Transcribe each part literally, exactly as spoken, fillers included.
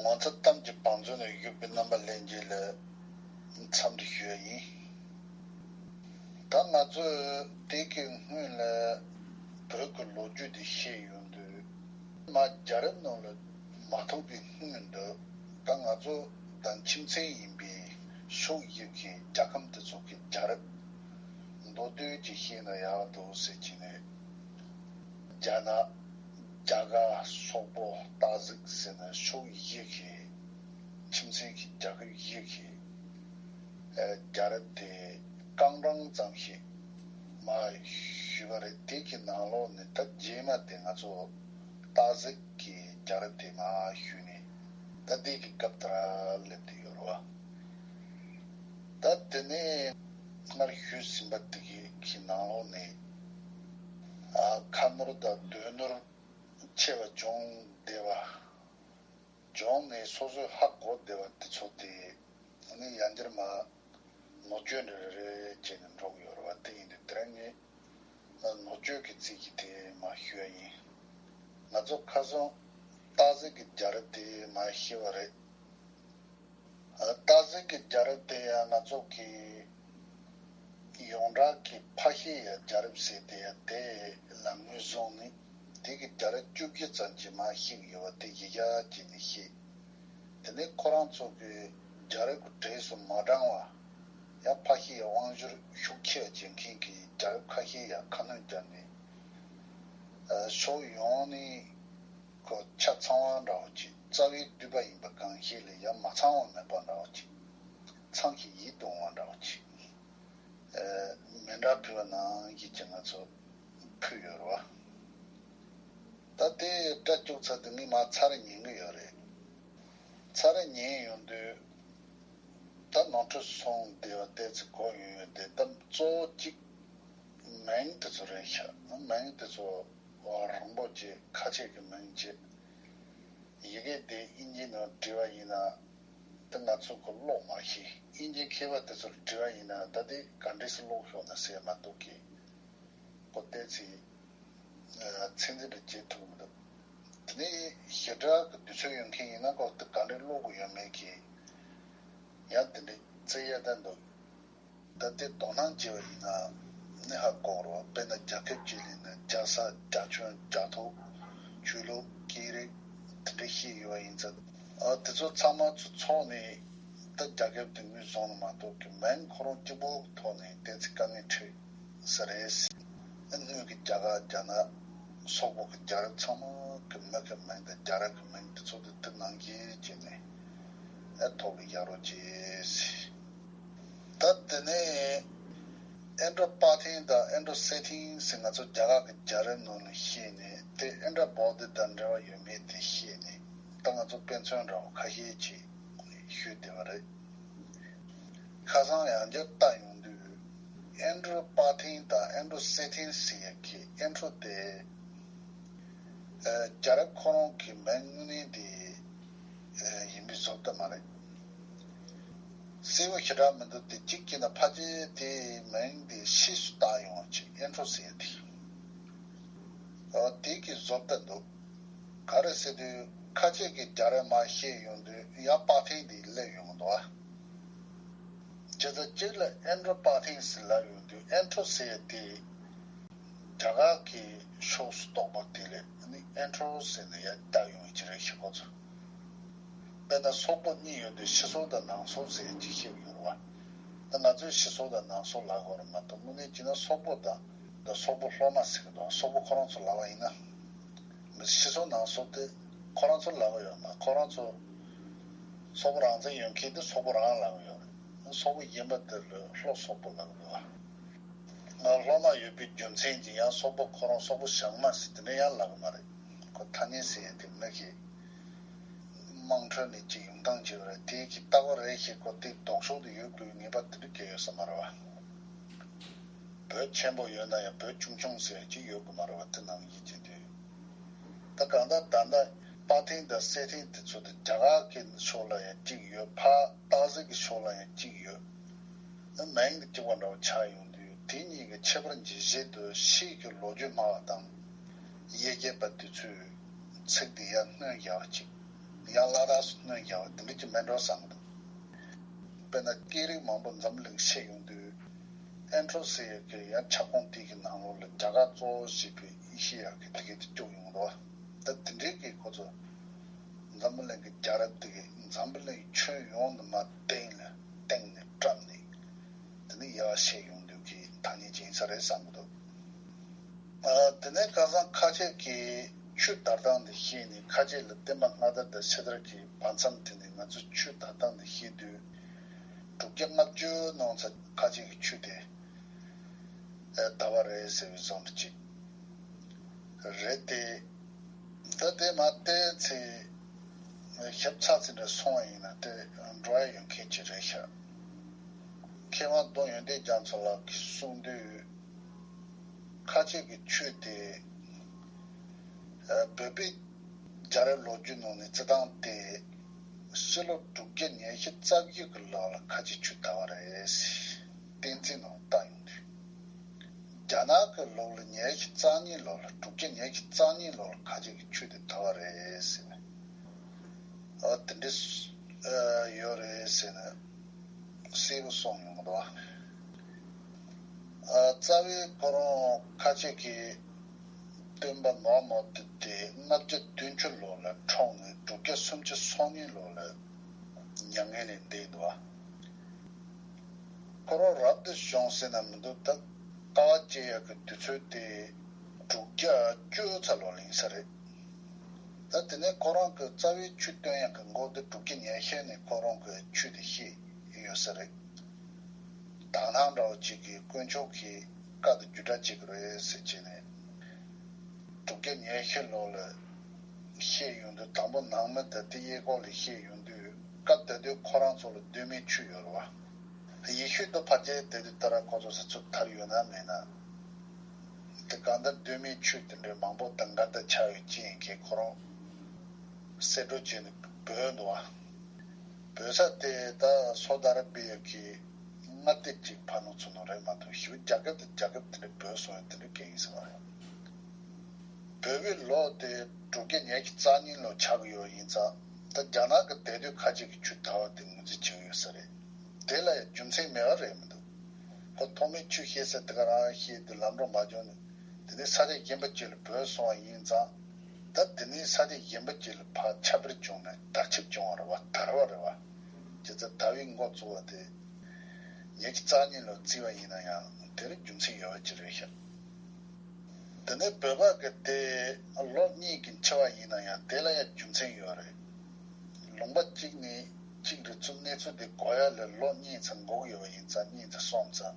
ངོ་མཚར་གཏམ་གྱི་བང་མཛོད་ནས་བཞུགས་པའི་རྣམ་པ་ལྷན་རྒྱས་ལ་འཚམས་འདྲི་ཞུ་ཡ་ཡིན། ད་ང་ཚོས་དེ་གི་སྔོན་ལ་བོད་ཀྱི་ལོ་རྒྱུས་དེ་བཤད་ཡོང་དུས། མ་རྒྱལ་རབས་ནང་ལ་མ་ཐུག་པའི་སྔོན་དུ། ད་ང་ཚོ་དང་ཁྱིམ་མཚེས་ཡིན་པའི་ཕྱོགས་བཞི་གི་རྒྱལ་ཁམས་དེ་ཚོ་གི་རྒྱལ་རབས་མདོར་བསྡུས་ཀྱིས་བཤད་ན་ཡག་འདུག་ཟེར་གྱི་ནས། རྒྱ་ནག་རྒྱ་གར། སོག་པོ། སྟག་གཟིག་ཟེར་ནས་ཕྱོགས་བཞི་གི་ཁྱིམ་མཚེས་ཀྱི་རྒྱལ་ཁབ་བཞི་གི་ཨ་རྒྱལ་རབས་དེ་རྐང་གྲངས་ཙམ་ཞིག་མར་ཞུས་པ་རེད། དེ་གི་ནང་ལོགས་ནས་ད་རྗེས་མ་དེ་ང་ཚོ་སྟག་གཟིག་གི་རྒྱལ་རབས་དེ་མར་ཞུས་ནས། ད་དེ་གི་སྐབས་དེ་ར་སླེབས་བསྡད་ཡོད་རེད་བ། ད་དེ་ནས་སྔར་ཞུས་ཟིན་པ་དེ་གི་ནང་ལོགས་ནས། ཨ་ཁ་ནོར་དང་དོན་ནོར་ཆེ་བ་བྱུང་བསྡད་པ། བྱུང་ནས་སོ་སོས་ཧ་གོ་བསྡད་པ་དེ་ཚོ་དེ་ནི་ཡང་བསྐྱར་མར་ནོར་བཅོས་འདྲ་རེ་རེ་བྱས་ནས་འགྲོ་གི་ཡོད་རེད་བ། དེ་ཡིན་དུས་དེ་རིང་ངས་ནོར་བཅོས་ཀྱི་རྩིས་ཀྱི་དེ་མར་ཞུ་ཡ་ཡིན། ང་ཚོ་ཁ་སང་སྟག་གཟིག་གི་རྒྱལ་རབས་དེ་མར་ཞུས་པ་རེད། སྟག་གཟིག་གི་རྒྱལ་རབས་དེ་ཡང་ང་ཚོ་གི་ཡོངས་གྲགས་ཀྱི་ཕ་ཤི་ཡ་རྒྱལ་རབས་ཟེར་དེ་ཡང་དེ་ལ་ངོས་བཟུང་ནས། དེ་གི་རྒྱལ་རབས་བཅུ་བཞི་ཙམ་ཅིག་མར་ཞུས་ཡོད་པ་དེ་གཞི་བཞག་བྱས་ནས་བཤད། དེ་ནས་ཁོ་རང་ཚོ་གི་རྒྱལ་རབས་ཀྱི་གྲས་སུ་མ་བགྲངས་པ། ཡང་ཕ་ཤི་ཡ་དབང་བསྒྱུར་ཤུགས་ཆེ་བྱེད་མཁན་གྱི་རྒྱལ་རབས་ཁ་ཤས་ཡང་ཁ་སྣོན་བརྒྱབ་ནས། ཨ་ཕྱོགས་ཡོངས་ནས་ཁོ་ཆ་ཚང་བ་འདྲ་བོ་ཅིག་རྩ་བའི་མདུད་པ་ཡིན་པ་གང་ཞིག་ལ་ཡང་མ་ཚང་བ་མེད་པ་འདྲ་བོ་ཅིག་ཚང་ཞིང་ཡིད་དུ་འོང་བ་འདྲ་བོ་ཅིག་ཨ་མེ་འདྲ་ཕུལ་བ་ནང་བཞིན་གྱི་ང་ཚོ་ཕུལ་ཡོད་རེད་བ། ད་དེ་སྒྲ་བཅུག་ཚར་དུས་ངས་མར་ཚར་ཉན་གི་ཡོད་རེད། ཚར་ཉན་ཡོང་དུས་ད་ནོར་འཁྲུལ་སོང་བསྡད་པ་ཏོག་ཙམ་གོ་ཡོང་ཡོད་དེ། ད་གཙོ་བོ་གཅིག་མིང་དེ་ཚོ་རེད་ཤག་མིང་དེ་ཚོ་རིང་པོ་བྱས། ཁ་ཆེ་གི་མིང་བྱས། ཡི་གེ་དེ་དབྱིན་ཇིའི་ནང་བྲིས་པ་ཡིན་ན། ད་ང་ཚོ་གི་ཀློག་མ་ཤེས། དབྱིན་ཇིའི་མཁས་པ་དེ་ཚོར་དྲི་བ་ཡིན་ན། ད་དེ་ག་འདྲས་སེ་ཀློག་ཤོག་ན་ཟེར་མ་གཏོགས་ཀྱི་ཁོ་ཏོག་ཙམ་ཚད་འཛིན་འདྲ་བྱེད་ཐུབ་མི་འདུག་དེ་ནས་ཞེ་དྲག་གི་དུས་ཚོད་ཡོད་མཁན་ཡིན་ན་ཁོ་ད་ག་འདྲས་ཀློག་གི་ཡོད་མེད་ཀྱི་ཡང་དེ་འདྲས་རྩོད་ཡ་ད་འདུག་ད་དེ་དོ་སྣང་བྱས་པ་ཡིན་ན་ནི་ཧ་གོ་རོགས། དཔེར་ན་རྒྱ་ཁབ་ཅིག་ལ་ནི་རྒྱ་ས། རྒྱ་ཁྱོན། རྒྱ་ཐོག་ཆོས་ལུགས། སྐད་རིགས་དེ་འདྲ་ཤེས་ཡོད་པ་ཡིན་ཙང་། ཨ་དེ་ཚོ་ཚང་མ་ཚོ་ཚོགས་ནས་ད་རྒྱ་ཁབ་དེ་ངོས་བཟུང་ནས་མ་གཏོགས་ཀྱི་མིང་ཁོ་རང་གཅིག་པོ་གི་ཐོག་ནས་ཏོག་ཙམ་དཀའ་ངལ་འཕྲད་ས་རེད། སྔོན་གྱི་རྒྱ་གར། རྒྱ་ནག་སོག་པོ་གི་རྒྱལ་རབས་ཚང་མ་གི་མི་གི་མིང་དང་རྒྱལ་རབས་ཀྱི་མིང་དེ་ཚོ་དེ་དེ་ནང་བཞིན་བྱས་ནས་ཨ་ཐོག་ལ་ཡག་རོགས་བྱས། ད་དེ་ནས་ཨེན་ཌྲོ་པ་ཐིང་དང་ཨེན་ཌྲོ་སེ་ཐིང་ཟེར་ང་ཚོ་རྒྱ་གར་གྱི་རྒྱལ་རབས་ནང་ལ་བཤད་ནས། དེ་ཨིནྡྲ་བྷོ་དྷི་དང་འབྲེལ་བ་ཡོད་མེད་དེ་བཤད་ནས། ད་ང་ཚོ་དཔེ་མཚོན་འདྲ་བོ་ཁ་ཤས་ཅིག་ཞུས་བསྡད་པ་རེད། ཁ་སང་ཡང་བསྐྱར་བལྟ་ཡོང་དུས། ཨེན་ཌྲོ་པ་ཐིང་དང་ཨེན་ཌྲོ་སེ་ཐིང་ཟེར་ཡག་གི་ཨེན་ཌྲོ་དེ། ཨ་རྒྱལ་རབས་ཁོ་རང་གི་མིང་དངོས་གནས་དེ་ཨ་ཡིན་པའི་བཟོ་ལྟ་མ་རེད། གསལ་པོ་ཞེ་དྲག་མི་འདུག་དེ་གཅིག་བྱས་ན་ཕལ་ཆེར་དེའི་མིང་དེ་ཕྱིས་སུ་བཏགས་ཡོང་བ་ཅིག་ཨེན་ཌྲོ་ཟེར་ཡ་དེ། ཨ་དེ་གི་བཟོ་ལྟ་འདུག་ག་རེ་ཟེར་དུས་ཁ་ཆེ་གི་རྒྱལ་རབས་མར་བཤད་ཡོང་དུས་ཡང་པ་ཐིང་དེ་སླེབས་ཡོང་གི་འདུག་ཨ། བྱས་ཙང་གཅིག་ལ་ཨེན་ཌྲོ་པ་ཐིང་ཟེར་ལབ་ཡོང་དུས་ཨེན་ཌྲོ་ཟེར་ཡ་དེ་རྒྱ་གར་གྱི་ཕྱོགས་སུ་གཏོགས་པ་དེ་ལས་ནི་ཨེན་ཌྲོ་ཟེར་ནས་ཡར་བཏགས་ཡོང་གི་རེད་ཤག་ཁོ་ཚོ། དཔེར་ན་སོག་པོ་གཉིས་ཡོད་དུས་ཕྱི་སོག་དང་ནང་སོག་ཟེར་ཡ་གཅིག་བཤད་ཀྱི་ཡོད་རེད་བ། ད་ང་ཚོས་ཕྱི་སོག་དང་ནང་སོག་ལབ་དགོས་རེད་མ་གཏོགས་དངོས་གནས་བྱས་ན་སོག་པོ་དང་། ད་སོག་པོ་སློབ་མ་ཟེར་གྱི་འདུག་སོག་པོ་ཁོ་རང་ཚོ་ལབ་པ་ཡིན་ན། མི་ཕྱི་སོག་ནང་སོག་དེ་ཁོ་རང་ཚོ་ལབ་ཀྱི་ཡོད་མ། ཁོ་རང་ཚོ་སོག་པོ་རང་བཙན་ཡོད་མཁན་དེ་སོག་པོ་རང་ལབ་ཀྱི་ཡོད་རེད། སོག་པོ་གཞན་པ་དེ་ལ་ལྷོ་སོག་པོ་ལབ་ཀྱི་འདུག་ང་སློབ་མ་ཡོད་པའི་རྒྱུ་མཚན་གྱིས་ཡང་སོག་པོ་ཁོ་རང་སོག་པོ་བྱང་མ་ཟེར་དེ་འདྲ་ཡང་ལབ་ཀྱི་མ་རེད། ཁོ་ཐ་སྙད་ཟེར་ཡ་དེ་མི་གི་དམངས་ཁྲོད་ནས་ཅིག་ཡོང་སྟངས་ཅིག་རེད། དེ་གི་ལྟ་བ་རེད་ཞེས་ཁོ་དེ་ལྡོག་ཕྱོགས་དུ་ཡོད་དགོས་ངེས་པ་དེ་འདྲ་གང་ཡོད་ས་མ་རེད་བ། བོད་ཆེན་པོ་ཡོད་ན་ཡང་བོད་ཆུང་ཆུང་ཟེར་ཅིག་ཡོད་དགོས་མ་རེད་བ། དེ་ནང་བཞིན་བྱེད་དུས། ད་གང་ལྟར་ད་ལྟ་པ་ཐིང་དང་སེ་ཐིང་དེ་ཚོ་དེ་རྒྱ་གར་གྱི་ཕྱོགས་ལ་ཡང་གཅིག་ཡོད། ཕར་སྟག་གཟིག་གི་ཕྱོགས་ལ་ཡང་གཅིག་ཡོད། མིང་དེ་གཅིག་པ་འདྲ་བོ་ཆགས་ཡོང་དུས། དེ་གཉིས་ཀྱི་ཁྱད་པར་འབྱེད་ཆེད་དུ་ཕྱིས་ཀྱི་ལོ་རྒྱུས་སྨྲ་བ་དང་དབྱེ་དགྱེས་པ་དེ་ཚོས་ཚིག་དེ་ཡར་སྣོན་བཞག་པ་ཅིག་ཡང་ལ་དྭགས་ སུ་སྣོན་རྒྱག་པ་དེ་འདྲ་ཅིག་མེད་འགྲོ་བསམ་གི་འདུག་དཔེར་ན་སྐད་རིགས་མང་པོ་འཛམ་བུ་གླིང་བཤད་ཡོང་དུས། ཨན་ཁྲོ་ཟེར་ཡག་གི་ཡང་ཁྱབ་ཁོངས་དེ་གི་ནང་ལོགས་ལ་རྒྱ་གར་གཙོ་བོ་བྱས་པའི་ཨེ་ཤེ་ཡ་གི་དེ་གའི་དེ་བཅུག་ཡོང་འདུག་ད་དེ་འདྲའི་གི་ཁོ་ཚོ་འཛམ་བུ་གླིང་གི་རྒྱལ་རབས་དེ་གི་འཛམ་བུ་གླིང་ཁྱོན་ཡོངས་ནས་མར་སྟེང་ལ་སྟེང་ནས་བཀྲམ་ནས་དེ་ནས་ཡར་བཤད་ཡོང་དུས་ཀྱི་ཐ་སྙད་ཅིག་ཡིན་ས་རེད་བསམ་གི་འདུག་ཨ། དེ་ནས་ཁ་སང་ཁ་ཆེ་གི་ཆོས་དར་སྟངས་འདི་ཤེས་ནས། ཁ་ཆེ་ལ་བསྟན་པ་སྔ་དར་དང་ཕྱི་དར་གྱི་བར་མཚམས་དེ་ནས་ང་ཚོས་ཆོས་དར་སྟངས་འདི་ཤེས་དུས། དྲུག་བརྒྱ་ལྔ་བཅུ་ནང་ཚ་ཁ་ཆེ་གི་ཆོས་དེ་ཨ་དར་བ་རེད་ཟེར་བའི་བཟོ་འདྲ་ཅིག་རེད་དེ། ད་དེ་མ་བལྟས་ཚེ་ཞིབ་ཚགས་ཚེ་འདྲ་སོང་བ་ཡིན་ན་དེ་འགྲོ་ཡ་ཡོད་མཁན་ཅིག་རེད་ཤག་མཁས་དབང་ལྡོང་ཡོན་ཏན་རྒྱ་མཚོ་ལགས་ཀྱིས་གསུངས་དུས། ཁ་ཆེ་གི་ཆོས་དེ་ཨ་བོད་པའི་རྒྱལ་རབས་ལོ་རྒྱུས་ནང་ནས་བརྩི་སྟངས་དེ་ཕྱི་ལོ་དྲུག་བརྒྱ་ཉི་ཤུ་རྩ་བརྒྱད་གི་ལོ་ལ་ཁ་ཆེ་ཆོས་དར་བ་རེད། བསྟན་འཛིན་ནང་བལྟ་ཡོང་དུས། རྒྱ་ནག་གི་ལོ་ལ་ཉི་ཤུ་རྩ་གཉིས་ལོ་ལ། དྲུག་བརྒྱ་ཉི་ཤུ་རྩ་གཉིས་ལོ་ལ་ཁ་ཆེ་གི་ཆོས་དེ་དར་བ་རེད་ཟེར་ནས། ཨ་དེ་འདྲ་ཨ་ཡོད་རེད་ཟེར་ནས་གསལ་པོ་གསུངས་ཡོང་གི་འདུག་ཨ་རྩ་བའི་ཁོ་རང་ཁ་ཆེ་གི་སྟོན་པ་མོ་ཧ་མོ་ཏི་དེ་ལྔ་བརྒྱ་བདུན་ཅུ་ལོ་ལ་འཁྲུངས་ནས་དྲུག་བརྒྱ་སུམ་ཅུ་སོ་གཉིས་ལོ་ལ་མྱ་ངན་ལས་འདས་འདུག་ཁོ་རང་རབ་ཏུ་བྱུང་ཟེར་ན་མི་འདུག་ད་དཀའ་བ་སྤྱད་ཡག་གི་དུས་ཚོད་དེ་དྲུག་བརྒྱ་བཅུ་ཚ་ལོ་ལ་ཡིན་ས་རེད། ད་དེ་ནས་ཁོ་རང་གི་རྩ་བའི་ཆོས་སྟོན་ཡག་གི་མགོ་དེ་དྲུག་བརྒྱ་ཉི་ཤུ་ནས་ཁོ་རང་གི་ཆོས་དེ་བཤད་ཡོད་ས་རེད། དག་སྣང་འདྲ་བོ་ཅིག་གིས་དཀོན་མཆོག་གི་བཀའ་དང་རྒྱུད་གྲྭ་གཅིག་རེད་ཟེར་བྱས་ནས། དྲུག་བརྒྱ་ཉི་ཤུ་ལོ་ལ་བཤད་ཡོང་དུས། དང་པོ་ནང་མི་དང་དེ་གཡས་སྐོར་ལ་བཤད་ཡོང་དུས། སྐབས་དེ་དུས་ཁོ་རང་ཚོ་ལ་གདོད་མའི་ཆོས་ཡོད་རེད་བ། ཡེ་ཤུ་དང་ཕལ་ཆེར་དེ་དུས་ལྟར་ཁོ་ཚོ་ས་ཚུར་དར་ཡོད་ན་མེད་ན། དེ་གང་ལྟར་གདོད་མའི་ཆོས་དེ་འདྲའི་མང་པོ་དང་འགལ་ཟླ་ཆགས་ཡོད་ཅི་ཡིན་མཁན་ཁོ་རང་གསེད་བཀྲོལ་བྱས་ནས་བོས་འདུག་བ། བོད་ས་དེ་ད་སོ་ཏི་ཨ་ར་བི་ཡ་གི་མངའ་སྡེ་གཅིག་ཕར་ནང་ཚུར་ནང་རེད་མ་གཏོགས། ཞེ་པོ་རྒྱ་ཁབ་དང་རྒྱ་ཁབ་དེ་འདྲ་བོད་སོང་ཡ་དེ་འདྲ་གང་ཡིན་ཟེར་བ་རེད། བོད་པའི་ལོ་དེ་དྲུག་བརྒྱ་ཉི་ཤུ་རྩ་གཉིས་ལོ་ཆགས་ཀྱི་ཡོད་ཡིན་ཙང་། ད་རྒྱ་ནག་གི་དེ་དུས་ཁ་ཆེ་གི་ཆོས་དར་བ་དེ་ངོས་འཛིན་བྱེད་ཀྱི་ཡོད་ས་རེད། དེ་ལ་ཡང་རྒྱུ་མཚན་མེད་པ་རེད་མི་འདུག་ཁོ་ཐོག་མའི་ཆོས་བཤད་ས་དེ་ག་རང་བཤད་དེ་ལམ་འགྲོ་མ་བྱུང་ནས། དེ་ནས་ས་ཆ་གཞན་པ་ཅིག་ལ་བོད་སོང་བ་ཡིན་ཙང་། ད་དེ་ནས་ས་ཆ་གཞན་པ་ཅིག་ལ་ཕར་ཁྱབ་སྤེལ་བྱུང་ནས་དར་ཁྱབ་བྱུང་བ་རེད་བ། དར་བ་རེད་བ། བྱས་ཙང་དར་བའི་འགོ་བཙུགས་པ་དེ་ཉི་ཤུ་རྩ་གཉིས་ལོ་བརྩིས་པ་ཡིན་ན་ཡང་། དེར་རྒྱུ་མཚན་ཡོད་པ་ཅིག་རེད་ཤག་དེ་ནས་བོད་པ་གི་དེ་ལོ་གཉིས་ཀྱི་འཆི་བ་ཡིན་ན་ཡང་། དེ་ལ་ཡང་རྒྱུ་མཚན་ཡོད་རེད། ལུང་པ་གཅིག་ནས་གཅིག་ལ་ཚུར་གནས་ཚུལ་དེ་གོ་ཡ་ལ་ལོ་གཉིས་ཙམ་འགོར་གྱི་ཡོད་པ་ཡིན་ཙང་། གཉིས་ཙམ་གསུམ་ཙམ།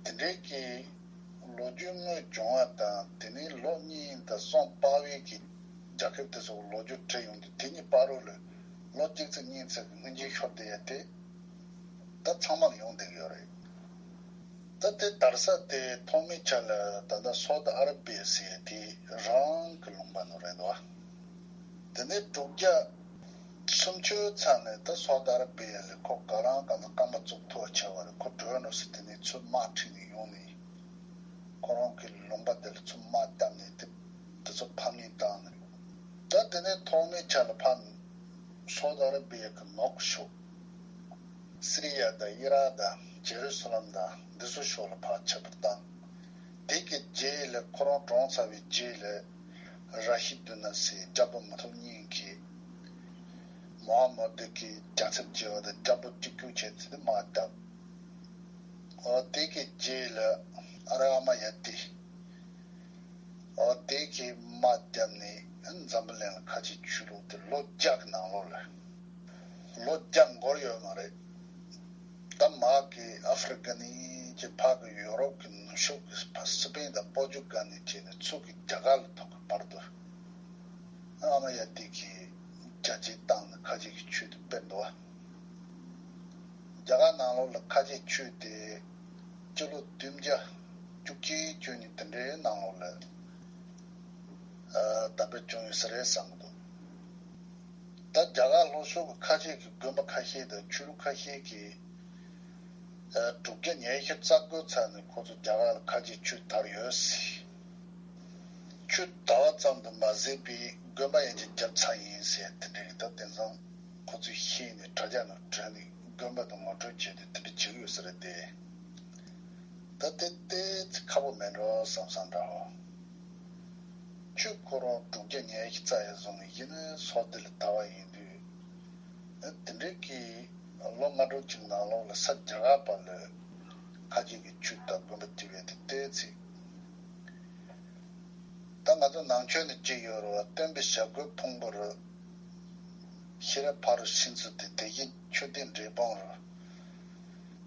དེ་འདྲའི་གི་ལོ་རྒྱུས་དངོས་བྱུང་བ་དང་། དེ་ནས་ལོ་གཉིས་དང་གསུམ་བར་བའི་གི་རྒྱལ་ཁབ་དེ་ཚོ་ལོ་རྒྱུས་བྲིས་ཡོང་དུས། དེ་གཉིས་བར་རོ་ལ་ལོ་གཅིག་ཙམ་གཉིས་ཙམ་གི་སྔོན་རྗེས་ཤོར་བསྡད་ཡ་དེ། ད་ཚང་མར་ཡོང་བསྡད་ཡོད་རེད། ད་དེ་དར་ས་དེ་ཐོག་མའི་ཆ་ལ་ད་ལྟ་སོ་ཏི་ཨ་ར་བི་ཡ་ཟེར་ཡ་དེ་རང་གི་ལུང་པ་ནང་རེད་འདུག་དེ་ནས་དྲུག་བརྒྱ་སུམ་ཅུ་ཚ་ནས་ད་སོ་ཏི་ཨ་ར་བི་ཡ་ལ་ཁོ་ག་རང་གང་ལ་རྐང་པ་བཙུགས་ཐུབ་པ་བྱས་པ་རེད། ཁོ་འགྲོ་ནོ་སི་དེ་ནས་ཚུར་དམག་ཁྲིད་ནས་ཡོང་ནས། ཁོ་རང་གི་ལུང་པ་དེ་ལ་ཚུར་དམག་བཏབ་ནས་དེ་དེ་ཚོ་ཕམ་ཉེས་བཏང་ནས། ད་དེ་ནས་ཐོག་མའི་ཆ་ལ་ཕར་སོ་ཏི་ཨ་ར་བི་ཡ་གི་ནུབ་ཕྱོགས། སི་རི་ཡ་དང་ཨི་རག་དང་ཇེ་རུ་སོ་ལམ་དང་འདི་ཚོ་ཕྱོགས་ལ་ཕར་ཁྱབ་པར་བཏང་། དེ་གི་རྗེས་ལ་ཁོ་རང་གྲོངས་ཚར་བའི་རྗེས་ལ། ར་ཤི་དུ་ན་སི་རྒྱལ་པོ་མུ་ཐུམ་གཉིས་ཀྱིས་མོ་ཧ་མོ་དི་གི་རྒྱལ་ཚབ་བྱས་པ་དང་རྒྱལ་པོ་གཅིག་གྱུར་བྱས་ཏེ་དམག་བཏབ། འོ་དེ་གི་རྗེས་ལ་ཨ་ར་ཨ་མ་ཡ་ཏི། འོ་དེ་གི་དམག་བརྒྱབ་ནས་འཛམ་བུ་གླིང་ལ་ཁ་ཆེ་ཆོས་ལུགས་དེ་ལོ་བརྒྱ་གི་ནང་ལོགས་ལ། ལོ་བརྒྱ་འགོར་ཡོད་མ་རེད། ད་མ་གི་ཨ་ཧྥི་རི་ཀ་ནས་ཀྱི་ཕ་གི་ཡོ་རོབ་ཀྱི་ནུབ་ཕྱོགས་ཀྱི་ཕ་སི་པེན་དང་པོར་ཅུ་གལ་ནས་བྱས་ནས་ཚུར་གི་རྒྱ་གར་ལ་ཐོག་གི་བར་དུ། ཨ་མ་ཡ་ཏི་གིས་རྒྱ་སྐྱེད་བཏང་ནས་ཁ་ཆེ་གི་ཆོས་དེ་སྤེལ་འདུག་བ། རྒྱ་གར་ནང་ལོགས་ལ་ཁ་ཆེ་ཆོས་དེ་སྤྱི་ལོ་བདུན་བརྒྱ་བཅུ་གཅིག་བཅུ་གཉིས་དེ་འདྲའི་ནང་ལོགས་ལ་ཨ་དར་སྤེལ་བྱུང་ཡོད་ས་རེད་བསམ་གི་འདུག་ད་རྒྱ་གར་ལྷོ་ཕྱོགས་ཀྱི་ཁ་ཆེ་གི་དགོན་པ་ཁ་ཤས་དང་ཆོས་ལུགས་ཁ་ཤས་ཀྱིས་ཨ་དྲུག་བརྒྱ་ཉི་ཤུ་རྩ་དགུ་ཚ་ནས་ཁོ་ཚོ་རྒྱ་གར་ལ་ཁ་ཆེ་ཆོས་དར་ཡོད་ཟེར། ཆུ་ཟླ་བ་ཙམ་དུ་མ་ཟད་པའི་དགོན་པ་ཡན་ཆད་བརྒྱབ་ཚར་ཡིན་ཟེར་དེ་འདྲའི་ད་དེང་སང་ཁོ་ཚོས་ཤེས་ནས་དྲ་རྒྱ་ནང་བྲོས་ནས་དགོན་པ་དང་ངོ་སྤྲོད་བྱས་ཏེ་དེ་འདྲ་བྱེད་ཀྱི་ཡོད་ས་རེད་དེ། ད་དེ་ཏོག་ཙམ་ཁག་པོ་མེད་འགྲོ་བསམ་བསམ་འདྲ་བོ། ཆུ་ཁོ་རང་དྲུག་བརྒྱ་ཉི་ཤུ་རྩ་ཡར་སོང་ནས་ཡིན་ནའི་སོ་དེ་ལ་ད་བ་ཡིན་དུས། དེ་འདྲའི་གི་ལོ་ལྔ་དྲུག་ཅིག་ནང་ལོགས་ལ་ས་རྒྱ་གར་པ་ལ་ཁ་ཆེ་གི་ཆུ་དང་དགོན་པ་བརྒྱབ་ཡས་དེ་ཏོག་ཙམ། ད་ང་ཚོ་ནང་ཆོས་ནས་ཅིག་ཡོད་རེད་བ། སྟོན་པའི་ཞབས་རྒོལ་ཕུང་པོ་རུ། ཤེས་རབ་ཕ་རོལ་ཕྱིན་ཚུལ་དེ་དེ་བཞིན་ཆོས་ལྡན་འབྲས་སྤུངས་རུ།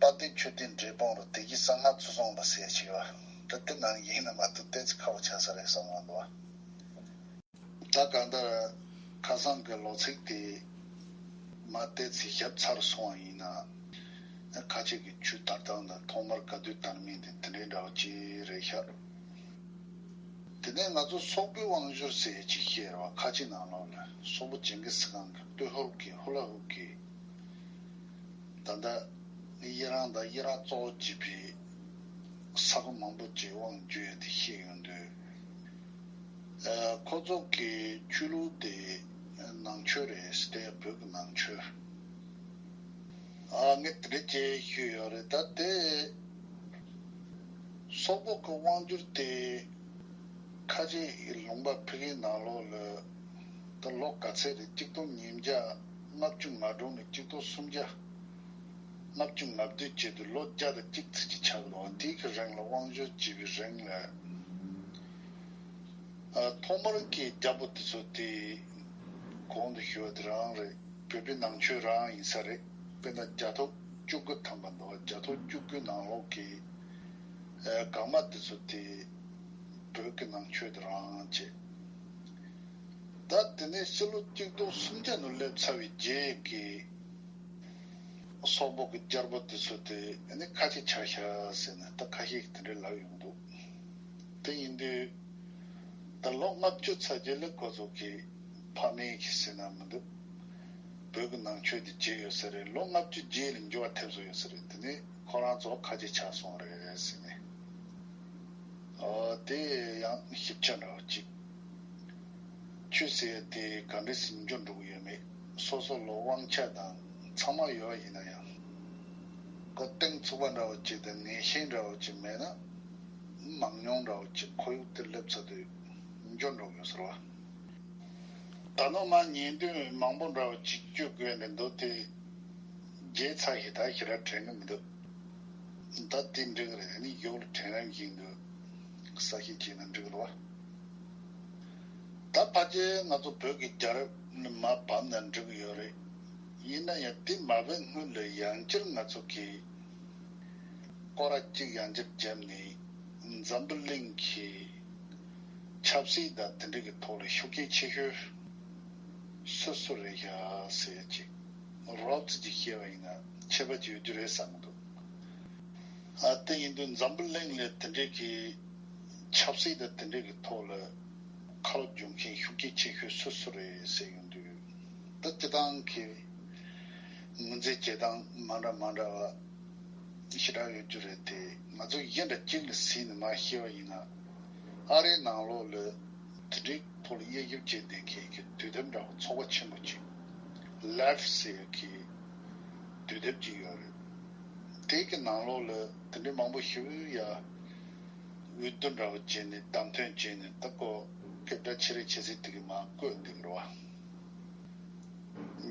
དཔལ་ལྡན་ཆོས་ལྡན་འབྲས་སྤུངས་རུ་དེ་བཞིན་གསང་སྔགས་ཚུལ་བཟུང་པ་ཟེར་ཞིག་ཡོད། ད་དེ་ནང་ཡིན་ན་མ་གཏོགས་ཏོག་ཙམ་ཁག་པོ་ཆགས་ས་རེད་བསམ་གྱི་འདུག་ད་གང་ལྟར་ཁ་སང་གི་ལོ་ཚིགས་དེ་མ་ཏོག་ཙམ་བརྒྱབ་ཚར་སོང་བ་ཡིན་ན། ཁ་ཆེ་གི་ཆུ་དར་སྟངས་དང་ཐོག་མར་ག་དུས་དར་མིན་དེ་དེ་འདྲའི་འདྲ་བ་ཅིག་རེད་ཤག་དེ་ནས་ང་ཚོ་སོག་པོའི་དབང་བསྒྱུར་ཟེར་ཅིག་བཤད་རེད་བ། ཁ་ཆེ་ནང་ལོགས་ལ་སོག་པོ་ཇིང་གི་སི་ཁང་གི་སྟོད་ཧོར་གྱི་ཧུ་ལ་ཧུ་གི། ད་ལྟ་དབྱི་རན་དང་ཨི་རག་གཙོ་བོ་བྱས་པའི་ས་ཁོངས་མང་པོ་ཅིག་དབང་བསྒྱུར་ཡ་དེ་ཤེས་ཡོང་དུས། ཨ། ཁོ་ཚོ་གི་ཆོས་ལུགས་དེ་ནང་ཆོས་རེད་ཟེར་ཏེ་བོད་ཀྱི་ནང་ཆོས། ཨ། ངས་དེ་འདྲ་ཅིག་ཞུས་ཡོད་རེད། ད་དེ་སོག་པོ་གི་དབང་བསྒྱུར་དེ་ཁ་ཆེ་ལུང་པ་ཕ་གིའི་ནང་ལོགས་ལ་ད་ལོ་ག་ཚད་རེད། གཅིག་སྟོང་ཉིས་བརྒྱ་ལྔ་བཅུ་ང་དྲུག་ནས་གཅིག་སྟོང་སུམ་བརྒྱ་ལྔ་བཅུ་ང་བདུན་བྱས་དུས་ལོ་བརྒྱ་དང་གཅིག་ཙམ་ཅིག་ཆགས་འདུག་དེའི་གི་རིང་ལ་དབང་བསྒྱུར་བྱས་པའི་རིང་ལ། ཨ། ཐོག་མར་གྱི་རྒྱལ་པོ་དེ་ཚོ་དེ་གོང་དུ་ཞུས་པ་དེ་རང་རེད། བོད་པའི་ནང་ཆོས་རང་ཡིན་ས་རེད། དཔེར་ན་རྒྱ་ཐོ་བཅུ་དགུ་ཐམ་པ་འདུག་རྒྱ་ཐོ་བཅུ་དགུའི་ནང་ལོགས་ཀྱི། ཨ། གང་མ་དེ་ཚོ་དེ་བོད་ཀྱི་ནང་ཆོས་དེ་རང་བྱས། ད་དེ་ནས་ཕྱི་ལོ་གཅིག་སྟོང་སུམ་བརྒྱ་ནང་སླེབས་ཚར་བའི་རྗེས་ཀྱི་སོག་པོ་གི་རྒྱལ་པོ་དེ་ཚོ་དེ་ཨ་ནི་ཁ་ཆེ་ཆགས་ཤག་ཟེར་ནས་ད་ཁ་ཤས་ཀྱིས་དེ་འདྲའི་ལབ་ཡོང་འདུག་དེ་ཡིན་དུས་ད་ལོ་ལྔ་བཅུ་ཚར་རྗེས་ལ་ཁོ་ཚོ་གི་ཕ་མེས་ཀྱི་ཟེར་ན་མི་འདུག་བོད་ཀྱི་ནང་ཆོས་དེ་བརྗེད་ཡོད་ས་རེད། ལོ་ལྔ་བཅུ་རྗེས་ལ་འགྱུར་བ་ཐེབས་བཟོ་ཡོད་ས་རེད། དེ་ནས་ཁོ་རང་ཚོ་ཁ་ཆེ་ཆགས་སོང་རེད་ཟེར་ནས། ཨོ། དེ་ཡང་ཞིབ་ཆ་འདྲ་བོ་གཅིག་ཆོས་ཟེར་ཡ་དེ་ག་འདྲ་སེ་འགྱུར་འགྲོ་གི་ཡོད་མེད། སོ་སོ་ལ་དབང་ཆ་དང་ཚང་མ་ཡོད་པ་ཡིན་ན་ཡང་། ཁོ་གཏིང་ཚུགས་པ་འདྲ་བོ་གཅིག་དང་ངེས་ཤེས་འདྲ་བོ་གཅིག་མེད་ན། མང་ཉུང་འདྲ་བོ་གཅིག་ཁོར་ཡུག་དེར་སླེབས་ཚར་དུས་འགྱུར་འགྲོ་གི་ཡོད་ཟེར་བ། ད་ནོ་མ་ཉེས་འདུན་མང་པོ་འདྲ་བོ་གཅིག་གཅོད་དགོས་ནས་འདུག་དེ། བརྗེད་ཚར་ཞིག་ད་ཞེ་དྲག་དྲན་གི་མི་འདུག་ད་དེ་འགྲིག་གི་རེད། ཨ་ནི་ཡོག་ལ་དྲན་རང་བཞིན་དུ་གསལ་བཤད་བྱས་ན་འགྲིག་གི་རེད་བ། ད་ཕལ་ཆེར་ང་ཚོ་བོད་ཀྱི་རྒྱལ་རབས་ནི་མར་བབས་ན་འགྲིག་གི་ཡོད་རེད། ཡིན་ན་ཡང་དེ་མ་བབས་སྔོན་ལ་ཡང་བསྐྱར་ང་ཚོ་གི་སྐོར་ར་གཅིག་ཡང་བསྐྱར་བརྒྱབ་ནས་འཛམ་བུ་གླིང་གི་ཆབ་སྲིད་དང་དེ་འདྲ་གི་ཐོག་ལ་ཤུགས་རྐྱེན་ཆེ་ཤོས་སུ་སུ་རེད་ཤག་ཟེར་ཅིག་རོབ་ཙམ་ཅིག་བཤད་པ་ཡིན་ན་ཁྱད་པར་ཅིག་ཡོད་རྒྱུ་རེད་བསམ་གི་འདུག་ཨ། དེ་ཡིན་དུས་འཛམ་བུ་གླིང་ལ་དེ་འདྲའི་གི་ཆབ་སྲིད་དང་དེ་འདྲའི་གི་ཐོག་ལ་ཁ་ལོ་སྒྱུར་མཁན་ཤུགས་རྐྱེན་ཆེ་ཤོས་སུ་སུ་རེད་ཟེར་ཡོང་དུས། ད་སྤྱི་བཏང་གི་ངོས་འཛིན་བྱེད་སྟངས་མ་འདྲ་མ་འདྲ་བ་ཞེ་དྲག་ཡོད་རྒྱུ་རེད་དེ། ང་ཚོ་གཞན་དང་གཅིག་ལ་ཟིན་ནས་མར་བཤད་པ་ཡིན་ན། ཨ་རིའི་ནང་ལོགས་ལ་དེ་འདྲའི་ཐོག་ལ་དབྱེ་ཞིབ་བྱེད་མཁན་གྱི་དུས་དེབ་འདྲ་བོ་ཚོགས་པ་ཆེན་པོ་གཅིག་ལེབ་ཟེར་གྱི་དུས་དེབ་ཅིག་ཡོད་རེད། དེ་གི་ནང་ལོགས་ལ་དེ་འདྲའི་མང་པོ་ཞིག་ཡ་འོས་བསྡུ་འདྲ་བོ་བྱས་ནས་བདམས་ཐོན་བྱས་ནས་ད་ཁོ་སྐད་གྲགས་ཆེ་རེ་ཆེ་སའི་དེ་གི་མར་བཀོད་འདུག་འགྲོ་བ།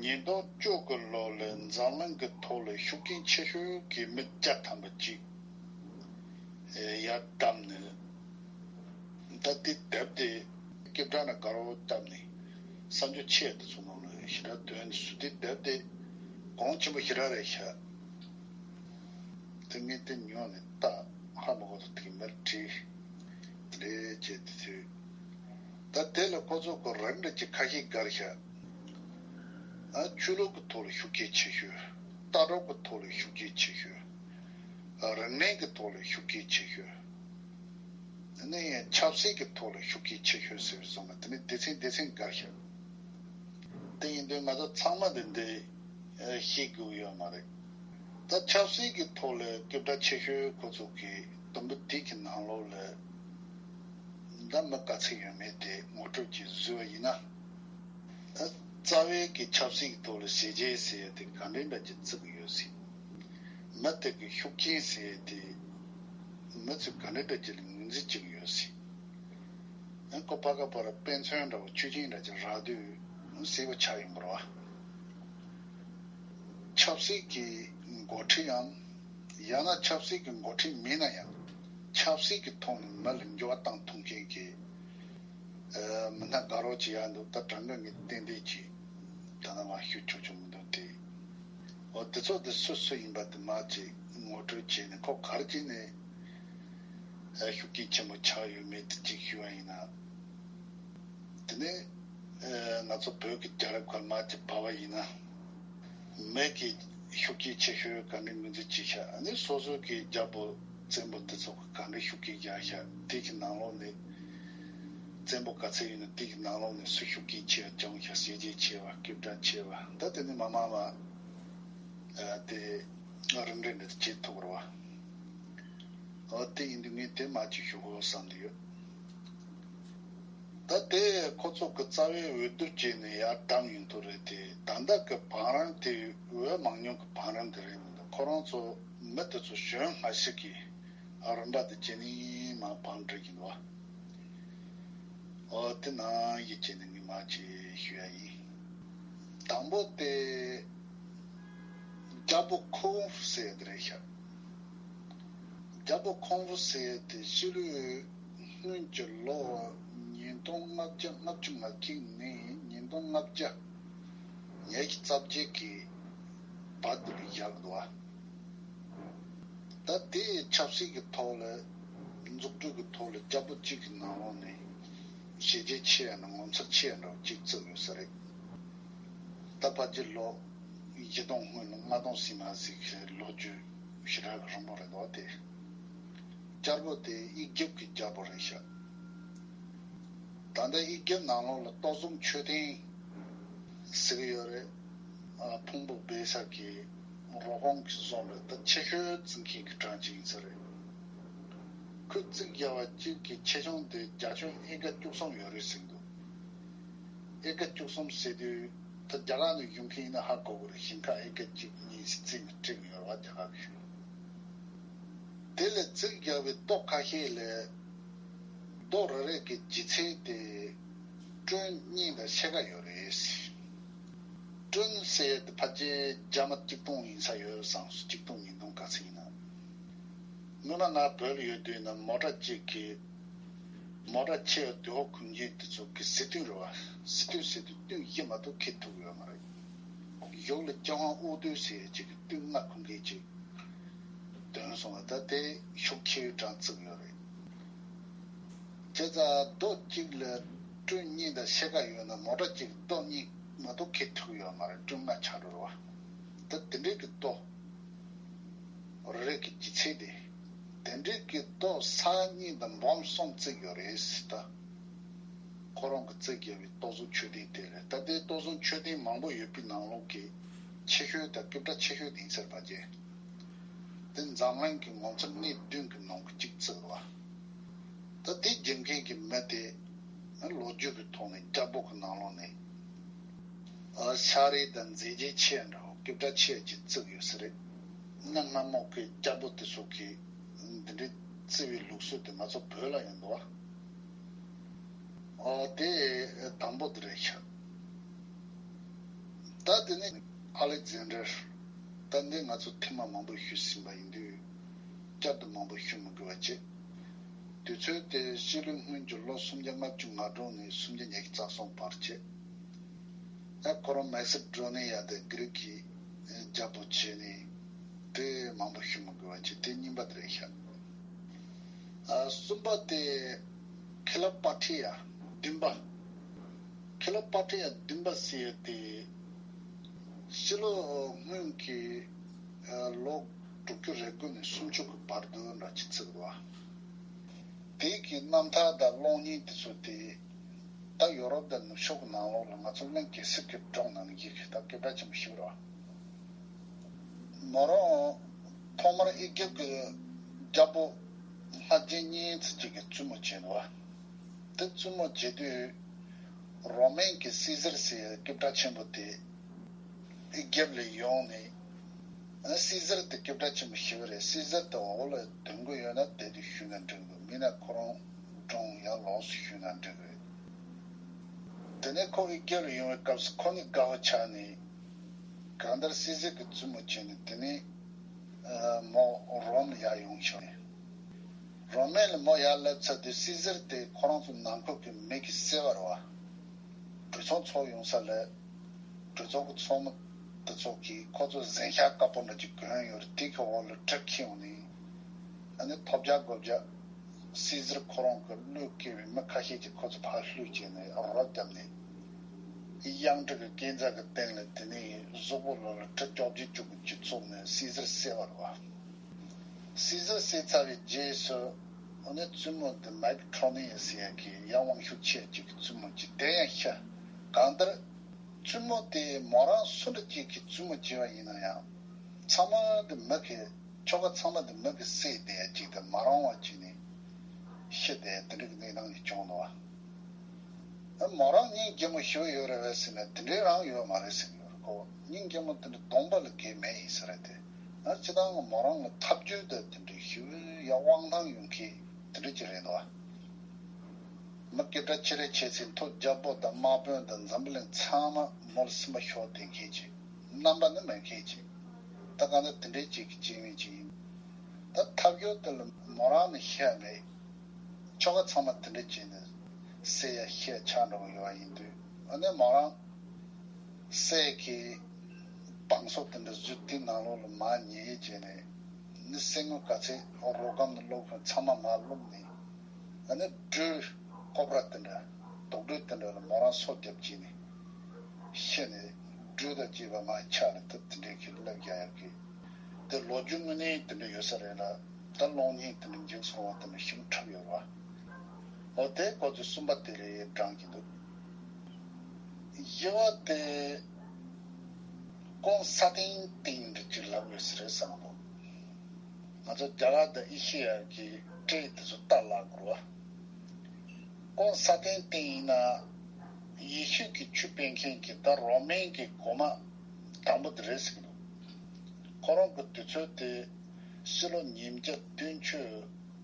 ཉིས་སྟོང་བཅུ་དགུ་ལོ་ལ་འཛམ་གླིང་གི་ཐོག་ལ་ཤུགས་རྐྱེན་ཆེ་ཤོས་ཀྱི་མི་བརྒྱ་ཐམ་པ་གཅིག་ཡར་བདམས་ནས། ད་དེ་དེབ་དེ་སྐད་གྲགས་ན་དགའ་རོགས་བཏབ་ནས་གསར་འགྱུར་ཆེ་དེ་ཚོ་ནང་ལ་ཞེ་དྲག་དོན་དེ་སུ་དེ་དེབ་དེ་གོང་ཆེན་པོ་ཞེ་དྲག་རེད་ཤག་དེ་ངས་དེ་ཉོས་ནས་ལྟ། ཧ་མ་གོ་དུས་དེ་གི་མར་བྲིས། དེ་འདྲ་བྱས་དེ་ཚོས། ད་དེ་ལ་ཁོ་ཚོ་གི་རིགས་འདྲ་ཅིག་ཁ་ཤས་བགར་ཤག་ཨ། ཆོས་ལུགས་ཀྱི་ཐོག་ལ་ཤུགས་རྐྱེན་ཆེ་ཤོས། ལྟ་གྲུབ་ཀྱི་ཐོག་ལ་ཤུགས་རྐྱེན་ཆེ་ཤོས། རིག་གནས་ཀྱི་ཐོག་ལ་ཤུགས་རྐྱེན་ཆེ་ཤོས། ཨ་ནི་ཆབ་སྲིད་ཀྱི་ཐོག་ལ་ཤུགས་རྐྱེན་ཆེ་ཤོས་ཟེར་བ་སོང་ན་དེ་ནི་སྡེ་ཚན་སྡེ་ཚན་བགར་ཤག་དེ་ཡིན་དུས་ང་ཚོ་ཚང་མ་དེ་འདི་ཤེས་དགོས་ཡོད་མ་རེད། ད་ཆབ་སྲིད་ཀྱི་ཐོག་ལ་སྐད་གྲགས་ཆེ་ཤོས་ཁོ་ཚོ་གི་དུམ་བུ་དེ་གི་ནང་ལོགས་ལ་ ད་མི་ག་ཚོད་ཡོད་མེད་དེ་ངོ་སྤྲོད་ཅིག་བཟོས་པ་ཡིན་ན། ད་རྩ་བའི་གི་ཆབ་སྲིད་ཀྱི་ཐོག་ལ་ཞི་བདེ་ཟེར་ཡ་དེ་ག་འདྲའི་འདྲ་ཅིག་བརྩི་གི་ཡོད་ཟེར། མི་དེ་གི་ཤུགས་རྐྱེན་ཟེར་ཡ་དེ་མི་ཚོས་ག་འདྲའི་འདྲ་ཅིག་ལ་ངོས་འཛིན་བྱེད་ཀྱི་ཡོད་ཟེར། ཨ་ཁོ་ཕ་ག་པར་དཔེ་མཚོན་འདྲ་བོ་ཆོས་ཅན་འདྲ་ཅིག་རག་དུས་གསལ་པོ་ཆགས་ཡོང་གི་རེད་བ། ཆབ་སྲིད་ཀྱི་འགོ་ཁྲིད་ཡང་། ཡང་ན་ཆབ་སྲིད་ཀྱི་འགོ་ཁྲིད་མིན་ན་ཡང་། ཆབ་སྲིད་ཀྱི་ཐོག་ནས་མི་ལ་འགྱུར་བ་བཏང་ཐུབ་མཁན་གྱི། ཨ། མི་སྣ་དགའ་རོགས་ཅིག་ཡར་འདུག་ད་དྲང་གནས་ངས་ཏན་ཏན་གྱིས་ད་ནང་ལ་ཞུ་ཆོག་ཆོག་མི་འདུག་སྟེ། འོ་དེ་ཚོ་དེ་སུ་སུ་ཡིན་པ་དེ་མར་ཅིག་ངོ་སྤྲོད་བྱས་ནས་ཁོ་ག་རེ་བྱས་ནས་ཤུགས་རྐྱེན་ཆེན་པོ་ཆགས་ཡོད་མེད་དེ་ཅིག་ཞུ་བ་ཡིན་ན། དེ་ནས་ང་ཚོ་བོད་ཀྱི་རྒྱལ་རབས་སྐར་མ་ཅིག་བབས་པ་ཡིན་ན། མི་གི་ཤུགས་རྐྱེན་ཆེ་ཤོས་ག་འདྲའི་ངོས་འཛིན་བྱས་ཤག་ཨ་ནི་སོ་སོ་གི་རྒྱལ་པོ་བཙན་པོ་དེ་ཚོ་ག་འདྲའི་ཤུགས་རྐྱེན་རྒྱག་ཤག་དེ་གི་ནང་ལོགས་ནས་བཙན་པོ་ག་ཚད་ཡིན་ན་དེ་གི་ནང་ལོགས་ནས་སུ་ཤུགས་རྐྱེན་ཆེ་བ་བྱུང་ཤག་ཞི་བདེ་ཆེ་བ་སྐྱིད་སྒྲ་ཆེ་བ་ད་དེ་ནི་མ་མ་མ་དེ་རིམ་རིམ་ནས་བྱེད་ཐུབ་རེད་བ། འོ་དེ་ཡིན་དུས་ངས་དེ་མ་ཅིག་ཞུ་དགོས་བསམ་གྱི་ཡོད། ད་དེ་ཁོ་ཚོ་གི་རྩ་བའི་འོས་བསྡུ་བྱས་ནས་ཡར་བདམས་ཡོང་དུས་རེད་དེ་ད་ལྟ་གི་བང་རིམ་དེ་འོས་མང་ཉུང་གི་བང་རིམ་དེ་རེད་མི་འདུག་ཁོ་རང་ཚོ་མི་དེ་ཚོ་གཞོན་སྔ་ཕྱི་གི་རིམ་པ་དེ་བྱས་ནས་མར་བང་སྒྲིག་གི་འདུག་ཨོ་དེ་ནང་བཞིན་བྱས་ནས་ངས་མ་ཅིག་ཞུ་ཡ་ཡིན། དང་པོ་དེ། རྒྱལ་པོ་ཁོང་ཧྥུ་ཟེར་དེ་རེད་ཤག་རྒྱལ་པོ་ཁོང་ཧྥུ་ཟེར་དེ་ཕྱི་ལོའི་སྔོན་གྱི་ལོ་ཉིས་སྟོང་ལྔ་བརྒྱ་ལྔ་བཅུ་ང་གཅིག་ནས་ཉིས་སྟོང་ལྔ་བརྒྱ་ཉི་ཤུ་རྩ་བརྒྱད་ཀྱི་བར་དུ་ལ་བཞག་འདུག་བ། ད་དེའི་ཆབ་སྲིད་ཀྱི་ཐོག་ལ་འཛུགས་སྐྲུན་གྱི་ཐོག་ལ་རྒྱལ་པོ་གཅིག་གི་ནང་ལོགས་ནས་བྱས་རྗེས་ཆེ་ཡ་ན་ངོ་མཚར་ཆེ་ཡ་འདྲ་བོ་གཅིག་བརྩིས་ཡོད་ས་རེད། ད་ཕལ་ཆེར་ལོ་བཞི་སྟོང་སྔོན་ལ་ལྔ་སྟོང་ཟིན་མ་ཟིན་གྱི་ལོ་རྒྱུས་ཞེ་དྲག་གི་རིང་པོ་རེད་འདུག་སྟེ། རྒྱལ་པོ་དེ་དབྱིག་རྒྱབ་ཀྱི་རྒྱལ་པོ་རེད་ཤག་ད་ལྟ་དབྱིག་རྒྱབ་ནང་ལོགས་ལ་ཏོག་ཙམ་མཆོད་རྟེན་ཟེར་གྱི་ཡོད་རེད། ཨ། ཕུང་པོ་སྦས་ས་གི་རོ་ཁོང་གི་བཟོ་འདྲ་ད་ཆེ་ཤོས་བརྩི་མཁན་གྱི་གྲངས་ཅིག་ཡིན་ས་རེད། ཁོས་བརྩིགས་བཞག་པ་གཅིག་གི་ཆེ་ཆུང་དེ་རྒྱ་ཁྱོན་ཨེ་ཀར་བཅུ་གསུམ་ཡོད་རེད་ཟེར་གྱི་འདུག་ཨེ་ཀར་བཅུ་གསུམ་ཟེར་དུས་ད་རྒྱ་གར་ནས་ཡོང་མཁན་ཡིན་ན་ཧ་གོ་གི་རེད། ཞིང་ཁ་ཨེ་ཀར་གཅིག་གཉིས་ཟེར་བརྩིས་ནས་སྤྲད་གི་ཡོད་རེད་བ་རྒྱ་གར་གི། དེ་ལས་བརྩིགས་བཞག་པའི་རྡོ་ཁ་ཤས་ལས་རྡོ་རེ་རེ་གི་ལྗིད་ཚད་དེ་ཀྲོན་གཉིས་དང་ཕྱེད་ཀ་ཡོད་རེད། ཀྲོན་ཟེར་དེ་ཕལ་ཆེར་རྒྱ་མ་གཅིག་སྟོང་ཡིན་ས་ཡོད་བསམ་སོང་། གཅིག་སྟོང་ཉིས་སྟོང་ག་ཚོད་ཡིན་ན། སྔོན་མ་ང་བོད་ལ་ཡོད་དུས་ན་མོ་ཊ་གཅིག་གི་མོ་ཊ་ཆེ་བ་དུས་འཁོར་གོན་མཁན་དེ་ཚོ་གི་ཟིལ་གཏོང་རེད་བ། ཟིལ་གཏོང་ཟེར་དུས་གཏོང་བཞི་མ་གཏོགས་ཁེལ་ཐུབ་ཡོད་མ་རེད། གཞུག་ལ་ལྕགས་དབང་དབུ་གཏོང་ཟེར་ཡས་གཅིག་གི་གཏོང་ལྔ་གོན་མཁན་གཅིག་ཐོན་སོང་བ། ད་དེ་ཤུགས་ཆེ་བའི་གྲངས་བརྩིས་ཡོད་རེད། བྱས་ཙང་རྡོ་གཅིག་ལ་ཀྲོན་གཉིས་དང་ཕྱེད་ཀ་ཡོད་ན་མོ་ཊ་གཅིག་རྡོ་གཉིས་མ་གཏོགས་ཁེལ་ཐུབ་ཡོད་མ་རེད། ཀྲོན་ལྔ་ཆགས་འགྲོ་རེད་བ། ད་དེ་འདྲའི་གི་རྡོ་རེ་རེ་གི་ལྗིད་ཚད་དེ། དེ་འདྲའི་གི་རྡོ་ས་གཉིས་དང་འབུམ་གསུམ་བརྩིགས་ཡོད་རེད་ཟེར། ད་ཁོ་རང་གི་བརྩིགས་བཞག་པའི་ཏོག་ཙམ་མཆོད་རྟེན་དེ་རེད། ད་ལྟའི་ཏོག་ཙམ་མཆོད་རྟེན་མང་པོ་ཡོད་པའི་ནང་ལོགས་ཀྱི་ཆེ་ཤོས་དང་སྐད་གྲགས་ཆེ་ཤོས་དེ་ཡིན་ཟེར་བ་བྱས། དེ་འཛམ་གླིང་གི་ངོ་མཚར་གནས་བདུན་གྱི་ནང་གི་གཅིག་བརྩིས་རེད་བ། ད་དེ་བརྒྱབ་མཁན་གྱི་མི་དེ་ལོ་རྒྱུས་ཀྱི་ཐོག་ནས་རྒྱལ་པོ་གི་ནང་ལོགས་ནས་ཨ་ཤ་རིགས་དང་མཛད་རྗེས་ཆེ་འདྲ་བོ་སྐད་གྲགས་ཆེ་ཅིག་བརྩིས་ཡོད་ས་རེད། གནའ་སྔ་མོ་གི་རྒྱལ་པོ་དེ་ཚོ་གིས་འདི་འདྲའི་བརྩི་བའི་ལུགས་སྲོལ་དེ་ང་ཚོ་བོད་ལ་ཡང་འདུག་བ། ཨོ་དེ་དང་པོ་དེ་རེད་ཤག་ད་དེ་ནས་ཨ་ལེག་ཛན་ཌར། ད་འདི་ང་ཚོ་ཐེངས་མ་མང་པོ་ཞུས་ཟིན་པ་ཡིན་དུས་བསྐྱར་དུ་མང་པོ་ཞུ་མི་དགོས་པ་བྱས། དུས་ཚོད་དེ་ཕྱི་ལོའི་སྔོན་གྱི་ལོ་སུམ་བརྒྱ་ལྔ་བཅུ་ང་དྲུག་ནས་སུམ་བརྒྱ་ཉི་ཤུ་རྩ་གསུམ་བར་བྱས། ད་ཁོ་རང་མེ་སི་ཌོ་ནི་ཡ་དེ་གྷི་རིག་གི་རྒྱལ་པོ་བྱས་ནས་དེ་མང་པོ་ཞུ་མི་དགོས་པ་བྱས། དེ་གཉིས་པ་དེ་རེད་ཤག་ཨ་གསུམ་པ་དེ་ཁི་ལོ་པ་ཁྲི་ཡ་བདུན་པ། ཁི་ལོ་པ་ཁྲི་ཡ་བདུན་པ་ཟེར་ཡ་དེ་ཕྱི་ལོ་སྔོན་གྱི་ཨ་ལོ་དྲུག་ཅུ་རེ་དགུ་ནས་སུམ་ཅུ་གི་བར་དུ་འདྲ་ཅིག་བརྩིས་འདུག་བ། དེ་གི་རྣམ་ཐར་དང་གློག་བརྙན་དེ་ཚོ་དེ་ད་ཡོ་རོབ་དང་ནུབ་ཕྱོགས་ཀྱི་ནང་ལོགས་ལ་ང་ཚོ་གླིང་གེ་སར་གྱི་སྒྲུང་ནང་ནས་ཡི་གེ་ད་སྐད་གྲགས་ཆེན་པོ་ཞིག་རེད་བ། མོ་རང་ཐོག་མར་ཨི་ཇིབ་ཀྱི་རྒྱལ་པོ་ལྷ་རྗེ་གཉན་ཚད་ཅིག་གིས་བཙུན་མོ་བྱས་འདུག་བ། དེ་བཙུན་མོ་བྱེད་དུས་རོ་མན་གྱི་སི་ཟར་ཟེར་སྐད་གྲགས་ཆེན་པོ་དེ་ཨི་རྒྱབ་ལ་ཡོང་ནས། ཨ་སི་ཟར་དེ་སྐད་གྲགས་ཆེན་པོ་ཞེ་པོ་རེད། སི་ཟར་དེ་འོག་ལ་སྡོད་དགོས་ཡོད་ན་དེ་དུས་ཞུས་ན་འགྲིག་འདུག་མིན་ན་ཁོ་རང་གྲོངས་ཡང་ལོགས་སུ་ཞུས་ན་འགྲིག་རེད། དེ་ནས་ཁོ་ཨི་རྒྱབ་ལ་ཡོང་བའི་སྐབས་སུ་ཁོ་ནི་དགའ་བོ་ཆགས་ནས་གང་ལྟར་སི་ཟར་གྱི་བཙུན་མོ་བྱས་ནས། དེ་ནས་མོ་རོམ་ལ་ཡར་ཡོང་བྱུང་། རོ་མན་ལ་མོ་ཡར་སླེབས་ཚར་དུས་སི་ཟར་དེ་ཁོ་རང་ཚོ་ནང་ཁུལ་གྱི་མི་གིས་བསད་པ་རེད་བ། གྲོས་ཚོགས་ཚོགས་ཡོང་ས་ལ་གྲོས་ཚོགས་ཀྱི་ཚོགས་མི་དེ་ཚོ་གིས་ཁོ་ཚོ་གཟན་ཤ་དཀར་པོ་འདྲ་ཅིག་གོན་ཡོད་རེད། དེ་གི་འོག་ལ་གྲི་འཁྱེར་ཡོང་ནས། ཨ་ནི་ཐོབ་རྒྱག་དགོས་རྒྱག་སི་ཟར་ཁོ་རང་གི་བློས་བཀལ་བའི་མི་ཁ་ཤས་ཀྱིས་ཁོ་ཚོ་ཕར་བསླུས་བྱས་ནས་རོ་བརྒྱབ་ནས། གཡང་ཁྲི་གི་སྐས་འཛེག་གི་སྟེང་ལ། དེ་ནས་གཟུགས་པོ་ལོགས་ལ་གྲི་བཅོ་བརྒྱད་བཅུ་དགུ་བཅུ་བཙུགས་ནས་སི་ཟར་བསད་པ་རེད་བ། སི་ཟར་བསད་ཚར་བའི་རྗེས་སུ་ཨ་ནི་བཙུན་མོ་དེ་མེག་ཁྲོ་ནི་ཟེར་ཡ་གི་ཡང་དབང་ཤུགས་ཆེ་ཅིག་གི་བཙུན་མོ་ཅིག་དེ་ཡང་ཤི། གང་ལྟར་བཙུན་མོ་དེ་མོ་རང་སུ་འདྲ་ཅིག་གི་བཙུན་མོ་བྱས་པ་ཡིན་ན་ཡང་། ཚང་མ་གི་མི་གི་ཁྱོ་ག་ཚང་མ་དེ་མི་གི་བསད་བསྡད་ཡ་ཅིག་དང་། མ་རུང་བ་བྱས་ནས་ཤི་བསྡད་ཡ་དེ་འདྲ་གི་གནས་སྟངས་ཅིག་བྱུང་འདུག་བ། མོ་རང་སྙིང་རྗེ་མོ་ཞེ་པོ་ཡོད་རེད་པས་ཟེར་ན་དེ་འདྲའི་རང་ཡོད་མ་རེད་ཟེར་གྱི་ཡོད་རེད་ཁོ། སྙིང་རྗེ་མོ་དེ་འདྲ་གདོང་པ་ལ་གས་མེད་ཡིན་ས་རེད་དེ། ཨ་སྤྱིར་བཏང་མོ་རང་ལ་ཐབས་ཇུས་དང་དེ་འདྲའི་ཞེ་པོ་ཡ་དབང་ཐང་ཡོད་མཁན་དེ་འདྲ་ཅིག་རེད་འདུག་བ། མི་སྐད་གྲགས་ཆེ་རེ་ཆེ་ཚེ་མཐོ། རྒྱལ་པོ་དང་དམག་དཔོན་དང་འཛམ་བུ་གླིང་ཚང་མ་མོ་ལ་སེམས་པ་ཤོར་བསྡད་མཁན་ཅིག་རྣམ་པ་ནི་མེད་མཁན་ཅིག་ད་གང་ལྟར་དེ་འདྲའི་ཅིག་གི་སྐྱེ་དངོས་ཅིག་ཡིན། ད་ཐབས་སྐྱོ་དེ་ལ་མོ་རང་ནི་ཤེས་ཡ་མེད། ཁྱོ་ག་ཚང་མ་དེ་འདྲ་བྱས་ནས་བསད་ཡ་ཤི་ཡ་ཆགས་འགྲོ་གི་ཡོད་པ་ཡིན་དུས། ཨ་ནི་མོ་རང་སྲས་ཀྱི་བང་སོ་དེ་འདྲ་བཟོས། དེ་ནང་ལོགས་ལ་མར་ཉལ་བྱས་ནས་ནི་གསེར་དངུལ་ག་ཚད་རོ་སྒམ་ནང་བླུགས་མཁན་ཚང་མ་མར་བླུགས་ནས། ཨ་ནི་སྦྲུལ་ཀོབ་ར་དེ་འདྲ་དུག་སྦྲུལ་དེ་འདྲ་ལ་མོ་རང་སོ་བརྒྱབ་བྱས་ནས་ཤི་ནས་སྦྲུལ་དང་བཅས་པ་མར་ཆགས་ནས། ད་དེ་འདྲའི་གི་ལབ་རྒྱག་ཡག་གི་དེ་ལོ་རྒྱུས་དངོས་གནས་དེ་འདྲ་ཡོད་ས་རེད་ལ། ད་གློག་བརྙན་དེ་འདྲ་འཇིགས་སོང་བ་དེ་འདྲ་ཞིག་འཁྲབ་ཡོད་རེད་བ། འོ་དེ་སྐོར་གྱི་གསུམ་པ་དེ་རེད། བགྲང་གི་འདུག་བཞི་བ་དེ་ཀོང་ས་ཏན་ཏིང་འདྲ་ཅིག་ལབ་ཡོད་ས་རེད་བསམ་གི་འདུག་ང་ཚོ་རྒྱ་གར་དང་ཨེ་ཤེ་ཡ་གི་སྤྲེལ་དེ་ཚོ་ལྟ་ལ་དགོས་རེད་བ། ཀོང་ས་ཏན་ཏིང་ཡིན་ན་ཡེ་ཤུ་གི་ཆོས་སྤེལ་མཁན་གྱི་ད་རོ་མན་གྱི་གོང་མ་དང་པོ་དེ་རེད་ཟེར་གི་འདུག་ཁོ་རང་གི་དུས་ཚོད་དེ་ཕྱི་ལོ་ཉིས་བརྒྱ་བདུན་ཅུ་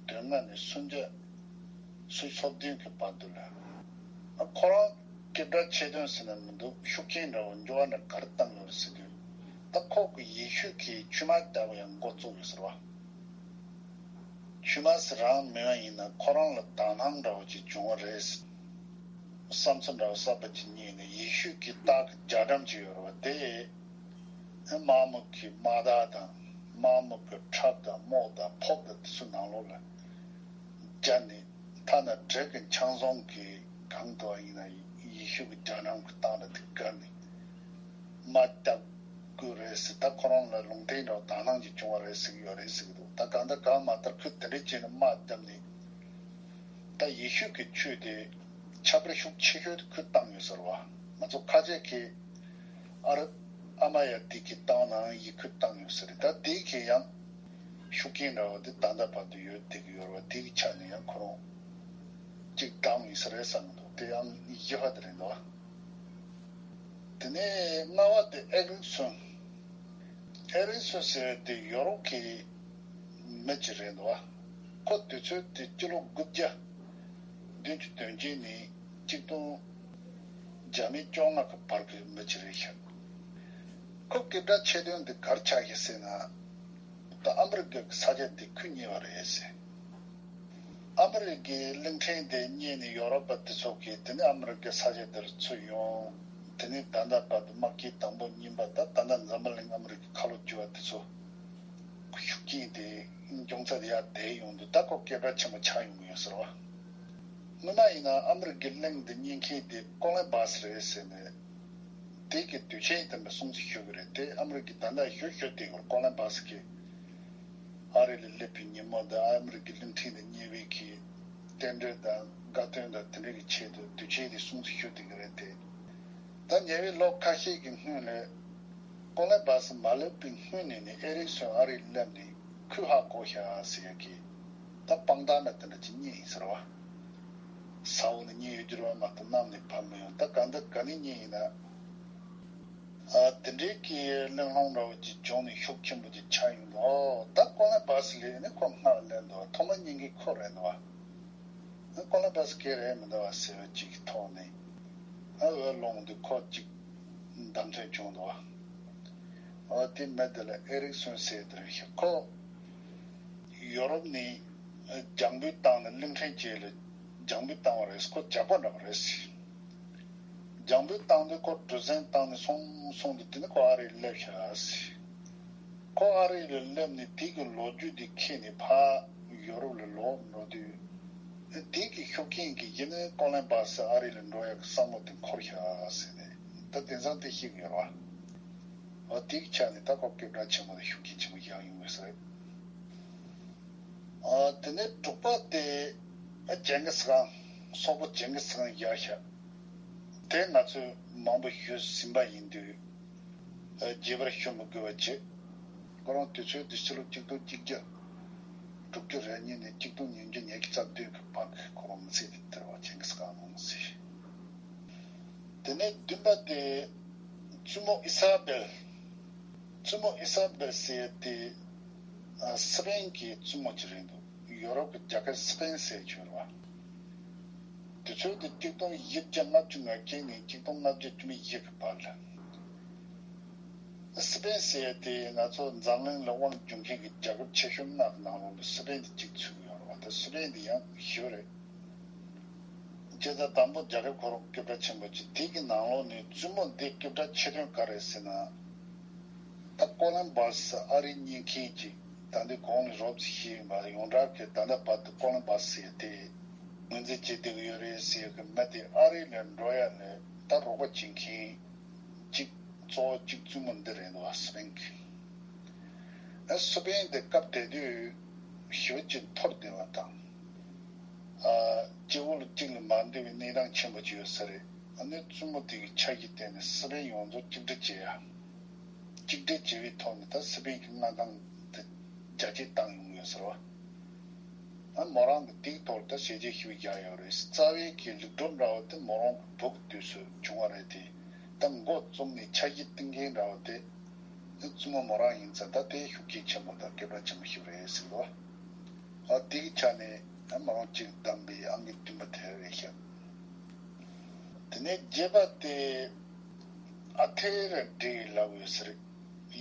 དོན་ལྔ་ནས་སུམ་བརྒྱ་སུམ་ཅུ་སོ་བདུན་གྱི་བར་དུ་ལ། ཁོ་རང་སྐད་གྲགས་ཆེ་དོན་ཟེར་ན་མི་འདུག་ཤུགས་རྐྱེན་འདྲ་བོ་འབྱོར་བ་འདྲ་ག་རེ་བཏང་ཡོད་རེད་ཟེར་དུས། ད་ཁོ་གི་ཡེ་ཤུ་གི་ཆུ་དམར་རྒྱག་པ་ཡང་འགོ་བཙུགས་ཡོད་ཟེར་བ། ཆུ་དམར་ཟེར་རང་མིན་པ་ཡིན་ན་ཁོ་རང་ལ་དག་སྣང་འདྲ་བོ་ཅིག་བྱུང་བ་རེད། བསམ་ཚུལ་འདྲ་བོ་གསར་པ་ཅིག་རྙེད་ནས་ཡེ་ཤུ་གི་རྟགས་ཀྱི་རྒྱ་གྲམ་ཅིག་ཡོད་རེད་བ། དེ་དམར་མོ་གི་དམར་རྟགས་དང་དམར་མོ་གི་ཁྲབ་དང་རྨོག་དང་ཕོབ་དང་དེ་ཚོ་ནང་ལོགས་ལ་སྦྱར་ནས། ཐ་ན་བྲེ་གི་ཆང་བཟང་གི་གང་དུ་བ་ཡིན་ན་ཡེ་ཤུ་གི་རྒྱ་གྲམ་གི་སྟེང་ལ་དེ་བཀལ་ནས་དམག་རྒྱག་དགོས་རེད་ཟེར། ད་ཁོ་རང་ལ་ལུང་བསྟན་འདྲ་བོ་དག་སྣང་ཅིག་བྱུང་བ་རེད་ཟེར་གི་ཡོད་རེད་ཟེར་གི་འདུག་ད་གང་ལྟར་གང་མ་ལྟར་ཁོས་དེ་འདྲ་བྱས་ནས་དམག་བརྒྱབ་ནས། ད་ཡེ་ཤུ་གི་ཆོས་དེ་ཁྱད་པར་ཤུགས་ཆེ་ཤོས་དེ་ཁོས་བཏང་ཡོད་ཟེར་བ། ང་ཚོ་ཁ་ཆེ་གི་ཨ་རི་ཨ་མ་ཡ་དེ་གི་བཏང་ནའང་ཡེ་ཁོས་བཏང་ཡོད་ཟེར། ད་དེ་གི་ཡང་ཤུགས་རྐྱེན་འདྲ་བོ་དེ་ད་ལྟ་བར་དུ་ཡོད་བསྡད་གི་ཡོད་རེད་བ། དེ་གི་ཆ་ནས་ཡང་ཁོ་རང་གཅིག་བཏང་ཡོད་ས་རེད་བསམ་གི་འདུག་དེ་ཡང་བཞི་པ་དེ་རེད་འདུག་དེ་ནས་ལྔ་པ་དེ་ཨེ་རིག་སོན། ཨེ་རིག་སོན་ཟེར་བ་དེ་ཡོ་རོབ་ཀྱི་མི་ཅིག་རེད་འདུག་ཁོ་དུས་ཚོད་དེ་སྤྱི་ལོ་དགུ་བརྒྱ་བདུན་ཅུ་དོན་གཅིག་ནས་གཅིག་སྟོང་བརྒྱ་མེད་བཅོ་ལྔ་གི་བར་གྱི་མི་ཅིག་རེད་ཤག་ཁོ་སྐད་གྲགས་ཆེ་དོན་འདི་གར་ཆགས་ཀྱི་ཟེར་ན། ད་ཨ་མི་རི་ཀ་གི་ས་ཆ་འདི་ཁོས་རྙེད་པ་རེད་ཟེར། ཨ་མི་རི་ཀའི་གླིང་ཕྲན་དེ་རྙེད་ནས་ཡོ་རོབ་པ་དེ་ཚོ་གིས་དེ་ནས་ཨ་མི་རི་ཀའི་ས་ཆ་དེར་ཚུར་ཡོང་། དེ་ནས་ད་ལྟ་བར་དུ་དམག་རྒྱག་དང་པོ་གཉིས་པ་ད་ད་ལྟ་འཛམ་བུ་གླིང་ཨ་མི་རི་ཀའི་ཁ་ལོ་བསྒྱུར་བ་དེ་ཚོ་ཤུགས་རྐྱེན་དེ་འབྱུང་རྩ་དེ་ཡར་དེད་ཡོང་དུས་ད་ཁོ་སྐད་གྲགས་ཆེན་པོ་ཆགས་ཡོང་གི་ཡོད་ཟེར་བ། སྔོན་མ་ཡིན་ན་ཨ་མི་རི་ཀའི་གླིང་འདི་རྙེད་མཁན་དེ་ཀོ་ལན་བྷ་སི་རེད་ཟེར་ནས། དེ་གི་དུས་ཆེན་དེ་མི་སྲུང་བརྩི་ཞུ་གི་རེད་དེ། ཨ་མི་རི་ཀའི་ད་ལྟ་ཞུ་ཞུ་དེ་གོ་ཀོ་ལན་བྷ་སི་གི་ཨ་རི་ལ་སླེབས་པའི་ཉིན་མོ་དང་ཨ་མི་རི་ཀའི་གླིང་ཕྲན་དུ་རྙེད་པའི་གི་རྟེན་འབྲེལ་དང་དགའ་སྟོན་དང་དེ་འདྲ་གི་ཆེད་དུ་དུས་ཆེན་དེ་སྲུང་བརྩི་ཞུ་དེ་གི་རེད་དེ། ད་ཉེ་བའི་ལོ་ཁ་ཤས་ཀྱི་སྔོན་ལ་ཀོ་ལན་བྷ་སི་མ་སླེབས་པའི་སྔོན་ནས་ནི་ཨེ་རིག་སོན་ཨ་རིར་སླེབས་ནས་ཁོས་ཧ་གོ་ཤག་ཟེར་ཡ་གི་ད་དཔང་རྟགས་འདྲ་དེ་འདྲ་ཅིག་རྙེད་ཡིན་ཟེར་བ། ས་འོག་ནས་རྙེད་ཡོད་རྒྱུ་རེད་བ། མ་གཏོགས་གནམ་ནས་བབས་མི་ཡོང་། ད་ག་འདི་ག་ནས་རྙེད་ཡིན་ན། ཨ་དེ་འདྲའི་གི་གླེང་སློང་འདྲ་བོ་ཅིག་བྱུང་ནས་ཤུགས་ཆེན་པོ་ཅིག་ཆགས་ཡོང་དུས། ཨོ་ད་ཀོ་ལན་སྦར་སི་ལས་ནི་ཁོ་སྔར་ལས་འདུག་བ། ཐོག་མ་རྙེད་མཁན་ཁོ་རེད་འདུག་བ། ཨ་ཀོ་ལན་སྦར་སི་སྐད་རེད་མི་འདུག་བ་ཟེར་བ་ཅིག་གི་ཐོག་ནས། ཨ་འོད་སློང་དུས་ཁོ་ཅིག་བདམས་ཐོན་བྱུང་འདུག་བ། ཨོ་དེ་མི་དེ་ལ་ཨེ་རིག་སོན་ཟེར་དེ་རེད་ཤག་ཁོ་ཡོ་རོབ་ནས་རྒྱང་འབུད་བཏང་ནས་གླིང་ཕྲན་བཅས་ལ་རྒྱང་འབུད་བཏང་བ་རེད། ཁོ་ཇག་པ་འདྲ་བ་རེད། རྒྱང་འབུད་བཏང་དུས་ཁོ་གྲུ་གཟིངས་བཏང་ནས་སོང་སོང་དུས། དེ་ནས་ཁོ་ཨ་རིར་སླེབས་ཤག་ཁོ་ཨ་རི་ལ་སླེབས་ནས་དེ་གི་ལོ་རྒྱུས་དེ་ཁྱེར་ནས་ཕར་ཡོ་རོབ་ལ་ལོག་འགྲོ་དུས། དེ་གི་ཤུགས་རྐྱེན་གྱིས་ཡིན་ནའི་ཀོ་ལན་སྦར་སི་ཨ་རི་ལ་འགྲོ་ཡག་གི་བསམ་བློ་དེ་འཁོར་ཤག་ཟེར་ནས། ད་དེང་སང་དེ་ཤེས་ཀྱི་ཡོད་རེད་བ། འོ་དེ་གི་ཆ་ནས་ད་ཁོ་སྐད་གྲགས་ཆེན་པོ་དང་ཤུགས་རྐྱེན་ཆེན་པོ་བཞག་ཡོང་གི་ཟེར། ཨ་དེ་ནས་དྲུག་པ་དེ་ཨ་ཇིང་གིས་ཁཱན། སོག་པོ་ཇིང་གིས་ཁཱན་བཞག་ཤག་དེ་ང་ཚོས་མང་པོ་ཞུས་ཟིན་པ་ཡིན་དུས། ཨ་རྒྱས་པར་ཞུ་མི་དགོས་པ་བྱས། ཁོ་རང་དུས་ཚོད་དེ་ཕྱི་ལོ་ཆིག་སྟོང་གཅིག་བརྒྱ་དྲུག་ཅུ་རེ་གཉིས་ནས་ཆིག་སྟོང་ཉིས་བརྒྱ་ཉི་ཤུ་རྩ་བདུན་གྱི་བར་གྱི་ཁོ་རང་མི་ཚེ་དེ་སྟེར་བ་ཇིང་གིས་ཁཱན་གནང་ཟེར། དེ་ནས་བདུན་པ་དེ་བཙུན་མོ་ཨི་ས་བེལ། བཙུན་མོ་ཨི་ས་བེལ་ཟེར་དེ་ཨ་སི་པེན་གྱི་བཙུན་མོ་ཅིག་རེད་འདུག་ཡོ་རོབ་ཀྱི་རྒྱ་གར་སི་པེན་ཟེར་གྱི་ཡོད་རེད་བ། དུས་ཚོད་དེ་ཆིག་སྟོང་བཞི་བརྒྱ་ལྔ་བཅུ་ང་བརྒྱད་ནས་ཆིག་སྟོང་ལྔ་བརྒྱ་བཅུ་མེད་བཞི་གི་བར་ལ། སི་པེན་ཟེར་ཡ་དེ་ང་ཚོ་འཛམ་གླིང་ལ་དབང་བསྒྱུར་མཁན་གྱི་རྒྱལ་ཁབ་ཆེ་ཤོས་ལྔ་གི་ནང་ལོགས་ལ་སི་པེན་དེ་གཅིག་ཚུད་ཀྱི་ཡོད་རེད་བ། ད་སི་པེན་དེ་ཡང་ཞེ་པོ་རེད། བྱས་ཙང་དང་པོ་རྒྱལ་ཁབ་ཁོ་རང་སྐད་གྲགས་ཆེན་པོ་ཅིག་དེ་གི་ནང་ལོགས་ནས་བཙུན་མོ་འདི་སྐད་གྲགས་ཆེ་དོན་ག་རེ་ཟེར་ན། ད་ཀོ་ལན་སྦར་སི་ཨ་རི་རྙེད་མཁན་ཅིག་ད་འདི་གོང་ནས་རོབ་ཙམ་ཞུས་ཡིན་པ། ཡོངས་གྲགས་ཀྱི་ད་ལྟ་བར་དུ་ཀོ་ལན་སྦར་སི་ཟེར་ཡ་དེ་ངོས་འཛིན་བྱེད་བསྡད་ཀྱི་ཡོད་རེད་ཟེར་གི་མི་དེ་ཨ་རི་ལ་འགྲོ་ཡ་ལ་ད་རོགས་པ་བྱེད་མཁན་གཅིག་གཙོ་བོ་གཅིག་བཙུན་མོ་འདི་རེད་འདུག་བ། སི་པེན་གྱི། ཨ་སི་པེན་དེ་སྐབས་དེ་དུས་ཞེ་པོ་ཅིག་འཐོར་བསྡད་པ་དང་། ཨ་སྤྱི་བོ་ལ་གཅིག་ལ་མ་འདུས་པའི་གནས་སྟངས་ཆེན་པོ་ཅིག་ཡོད་ས་རེད། ཨ་ནི་བཙུན་མོ་དེ་གི་ཆ་གཞི་བརྟེན་ནས་སི་པེན་ཡོངས་རྫོགས་གཅིག་སྒྲིལ་བྱེད་ཡ། གཅིག་སྒྲིལ་བྱེད་པའི་ཐོག་ནས་ད་སི་པེན་གྱི་མངའ་ཐང་དེ་རྒྱ་སྐྱེད་བཏང་ཡོང་ཡོད་ཟེར་བ། ཨ་མོ་རང་གི་དེའི་ཐོག་ད་ཞལ་ཆད་ཞུ་བཞག་ཡོད་རེད། རྩ་བའི་གི་ལེགས་གྲུབ་འདྲ་བོ་དེ་མོ་རང་གི་བུ་གི་དུས་སུ་བྱུང་བ་རེད་དེ། ད་འགོ་རྩོམ་ནས་ཆ་གཞི་བཏིང་མཁན་འདྲ་བོ་དེ་ནི་བཙུན་མོ་མོ་རང་ཡིན་ཙང་། ད་དེ་ཤུགས་རྐྱེན་ཆེན་པོ་དང་སྐད་གྲགས་ཆེན་པོ་ཞིག་རེད་ཟེར་བ། ཨ་དེ་གི་ཆ་ནས་ཨ་མོ་རང་གཅིག་བདམས་པའི་ཨང་ཀི་བདུན་པ་དེ་རེད་ཤག་དེ་ནས་བརྒྱད་པ་དེ་ཨ་ཐེ་ར་ཌེ་ལབ་ཡོད་ས་རེད།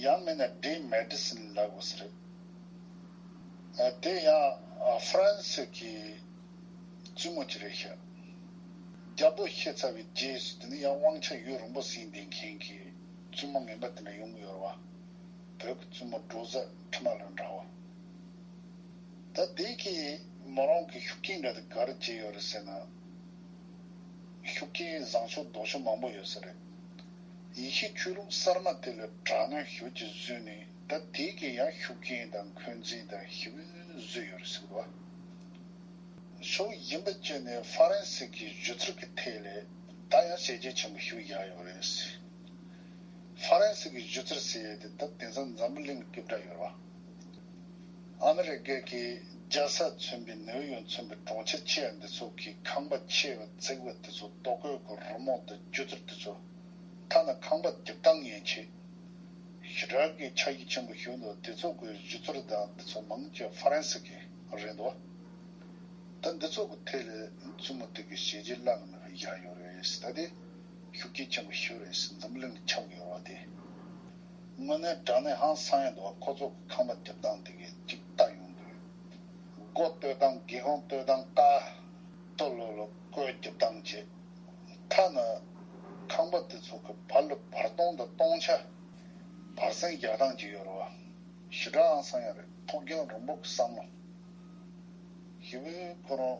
ཡང་མིན་ན་ཌེ་མེ་ཌི་སིན་ལབ་དགོས་ས་རེད། ཨ་དེ་ཡང་ཨ་ཧྥ་རན་སི་གི་བཙུན་མོ་ཅིག་རེད་ཤག་རྒྱལ་པོ་ཤི་ཚར་བའི་རྗེས་སུ་དེ་ནས་ཡང་དབང་ཆ་ཡུན་རིང་པོ་ཟིན་བསྡད་མཁན་གྱི་བཙུན་མོ་ངན་པ་དེ་འདྲ་ཡོང་གི་ཡོད་རེད་བ། བོད་ཀྱི་བཙུན་མོ་འབྲོ་བཟའ་ཁྲི་མ་ལ་འདྲ་བ། ད་དེ་གི་མོ་རང་གི་ཤུགས་རྐྱེན་འདྲ་དེ་ག་རེ་བྱས་ཡོད་རེད་ཟེར་ན། ཤུགས་རྐྱེན་བཟང་ཤོས་ལྡོག་ཤོས་མང་པོ་ཡོད་ས་རེད། ཡེ་ཤུའི་ཆོས་ལུགས་གསར་མ་དེ་ལ་དྲག་གནོན་ཞེ་པོ་ཅིག་བཟོས་ནས། ད་དེ་གི་ཡང་ཤུགས་རྐྱེན་དང་འཁོན་འཛིན་དང་ཞེ་པོ་བཟོས་ཡོད་རེད་ཟེར་བ། ཕྱོགས་གཞན་པ་བྱས་ནས་ཧྥ་རན་སི་གི་སྒྱུ་རྩལ་གྱི་ཐད་ལ་ད་ཡང་ཞལ་ཆད་ཆེན་པོ་ཞིག་བཞག་ཡོད་རེད། ཧྥ་རན་སི་གི་སྒྱུ་རྩལ་ཟེར་ཡས་དེ་ད་དེང་སང་འཛམ་བུ་གླིང་གི་སྐད་གྲགས་ཡོད་རེད་བ། ཨ་མི་རི་ཀའི་གི་རྒྱལ་ས་མཚོན་པའི་ནེའུ་ཡོག་མཚོན་པའི་གྲོང་ཁྱེར་ཆེ་བ་འདི་ཚོ་གི་ཁང་པ་ཆེ་བ་བརྩེགས་པ་དེ་ཚོ། ལྟོ་གོས་གི་རི་མོ་དང་སྒྱུ་རྩལ་དེ་ཚོ། ཐ་ན་ཁང་པ་རྒྱབ་སྟངས་ཡན་ཆད་ཞེ་དྲག་གི་ཆ་ཤས་ཆེན་པོ་ཞིག་འདུག་དེ་ཚོ་གི་སྒྱུ་རྩལ་དང་དེ་ཚོ་མང་ཆེ་ཧྥ་རན་སི་གི་རེད་འདུག་ད་འདི་ཚོ་གི་ཐད་ལ་བཙུན་མོ་དེ་གི་ཞལ་ཆད་བླངས་ནས་བཞག་ཡོད་རེད། ད་དེ་ཤུགས་རྐྱེན་ཆེན་པོ་ཞིག་རེད། འཛམ་གླིང་ལ་ཁྱབ་ཡོད་རེད་དེ། དངོས་གནས་དྲང་གནས་ཧང་སང་ཡ་འདུག་ཁོ་ཚོ་གི་ཁང་པ་རྒྱབ་སྟངས་དེ་གི་ཅིག་ལྟ་ཡོང་དུས། སྒོ་སྟོད་སྟངས། སྒེའུ་ཁུང་སྟོད་སྟངས། ལྟ་ལྟོ་ལོ་ལོ་སྒོ་རྒྱབ་སྟངས་བྱས། ཐ་ན་ཁང་པ་དེ་ཚོ་གི་བར་ལ་བར་སྟོང་དང་སྟོང་ཆ་བར་གསེང་རྒྱག་སྟངས་ཅིག་ཡོད་རེད་བ། ཞེ་དྲག་ཧང་སང་ཡ་རེད། ཐུགས་འགན་རིང་པོ་གི་བསམ་བློ་ཞེ་པོ། ཁོ་རང་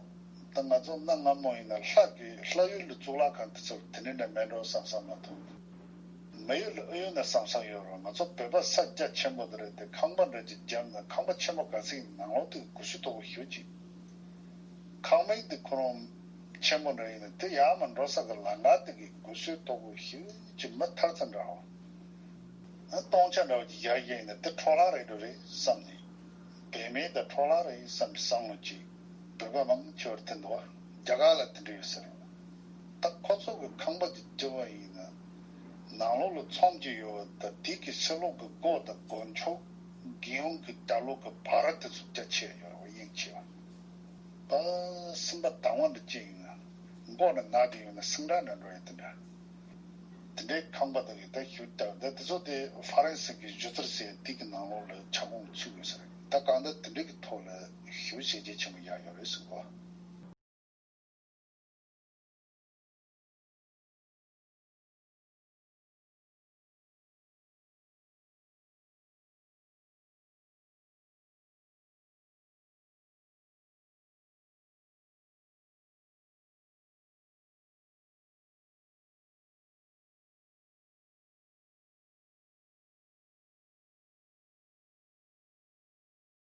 ད་ང་ཚོ་གནའ་སྔ་མོ་ཡིན་ན་ལྷ་གི་ལྷ་ཡུལ་ལ་གཙུག་ལག་ཁང་དེ་ཚོ་དེ་འདྲ་འདྲ་མེད་འགྲོ་བསམ་བསམ་མ་གཏོགས། མི་ཡུལ་ལ་ཨེ་ཡོད་ན་བསམ་བསམ་ཡོད་རེད། ང་ཚོ་བོད་པ་ས་རྒྱ་ཆེན་པོ་འདི་རེད་དེ། ཁང་པ་འདྲ་ཅིག་བརྒྱབ་ན་ཁང་པ་ཆེན་པོ་ག་ཚོད་ཡིན་ནང་ལོགས་དེ་གི་སྒུལ་ཤུགས་དོག་པོ་ཞེ་པོ་ཅིག་ཁང་མིག་དེ་ཁོ་རང་ཆེན་པོ་འདྲ་ཡིན་ན་དེ་ཡར་མར་འགྲོ་ས་གི་ལམ་ཁ་དེ་གི་སྒུལ་ཤུགས་དོག་པོ་ཞེ་པོ་ཅིག་མི་ཐར་ཙམ་འདྲ་བ། ཨ་སྟོང་ཆ་འདྲ་བ་ཅིག་བཞག་བཞག་ཡིན་ན་དེ་འཕྲོ་བརླག་རེད་འགྲོ་རེད་བསམ་ནས། བེད་མེད་དང་འཕྲོ་བརླག་རེད་བསམ་ནས་བསམ་བློ་ཅིག་བོད་པ་མང་ཆེ་བར་ཐོན་འདུག་བ། རྒྱ་གར་ལ་དེ་འདྲ་ཡོད་ས་རེད། ད་ཁོ་ཚོ་གི་ཁང་པ་དེ་བརྒྱབ་པ་ཡིན་ན། ནང་ལོགས་ལ་ཚོམས་ཅིག་ཡོད་པ་དང་དེ་གི་ཕྱི་ལོགས་ཀྱི་སྒོ་དང་སྒོ་ཕྱོགས། རྒྱལ་ཡོངས་ཀྱི་རྒྱབ་ལོགས་ཀྱི་བར་དེ་ཚོ་རྒྱ་ཆེ་ཡོད་རེད་པ། དབྱིངས་ཆེ་བ། ད་སེམས་པ་དང་བ་འདྲ་ཅིག་ཡིན་ན། མགོ་ནས་ན་དེ་ཡོད་ན་སེང་ཁྲ་འདྲ་འགྲོ་ཡ་དེ་འདྲ། དེ་འདྲའི་ཁང་པ་དག་གིས་ད་ཞུ་ལྟ་བུ་ད་དེ་ཚོ་དེ་ཧྥ་རན་སི་གི་སྒྱུ་རྩལ་ཟེར་དེ་གི་ནང་ལོགས་ལ་ཁྱབ་ཁོངས་ཚུད་ཡོད་ས་རེད། ད་གང་ལྟར་དེ་འདྲའི་གི་ཐོག་ལ་ཞུ་བྱས་རྗེས་ཆེན་པོ་ཡག་ཡོད་རེད་གསུངས་པ།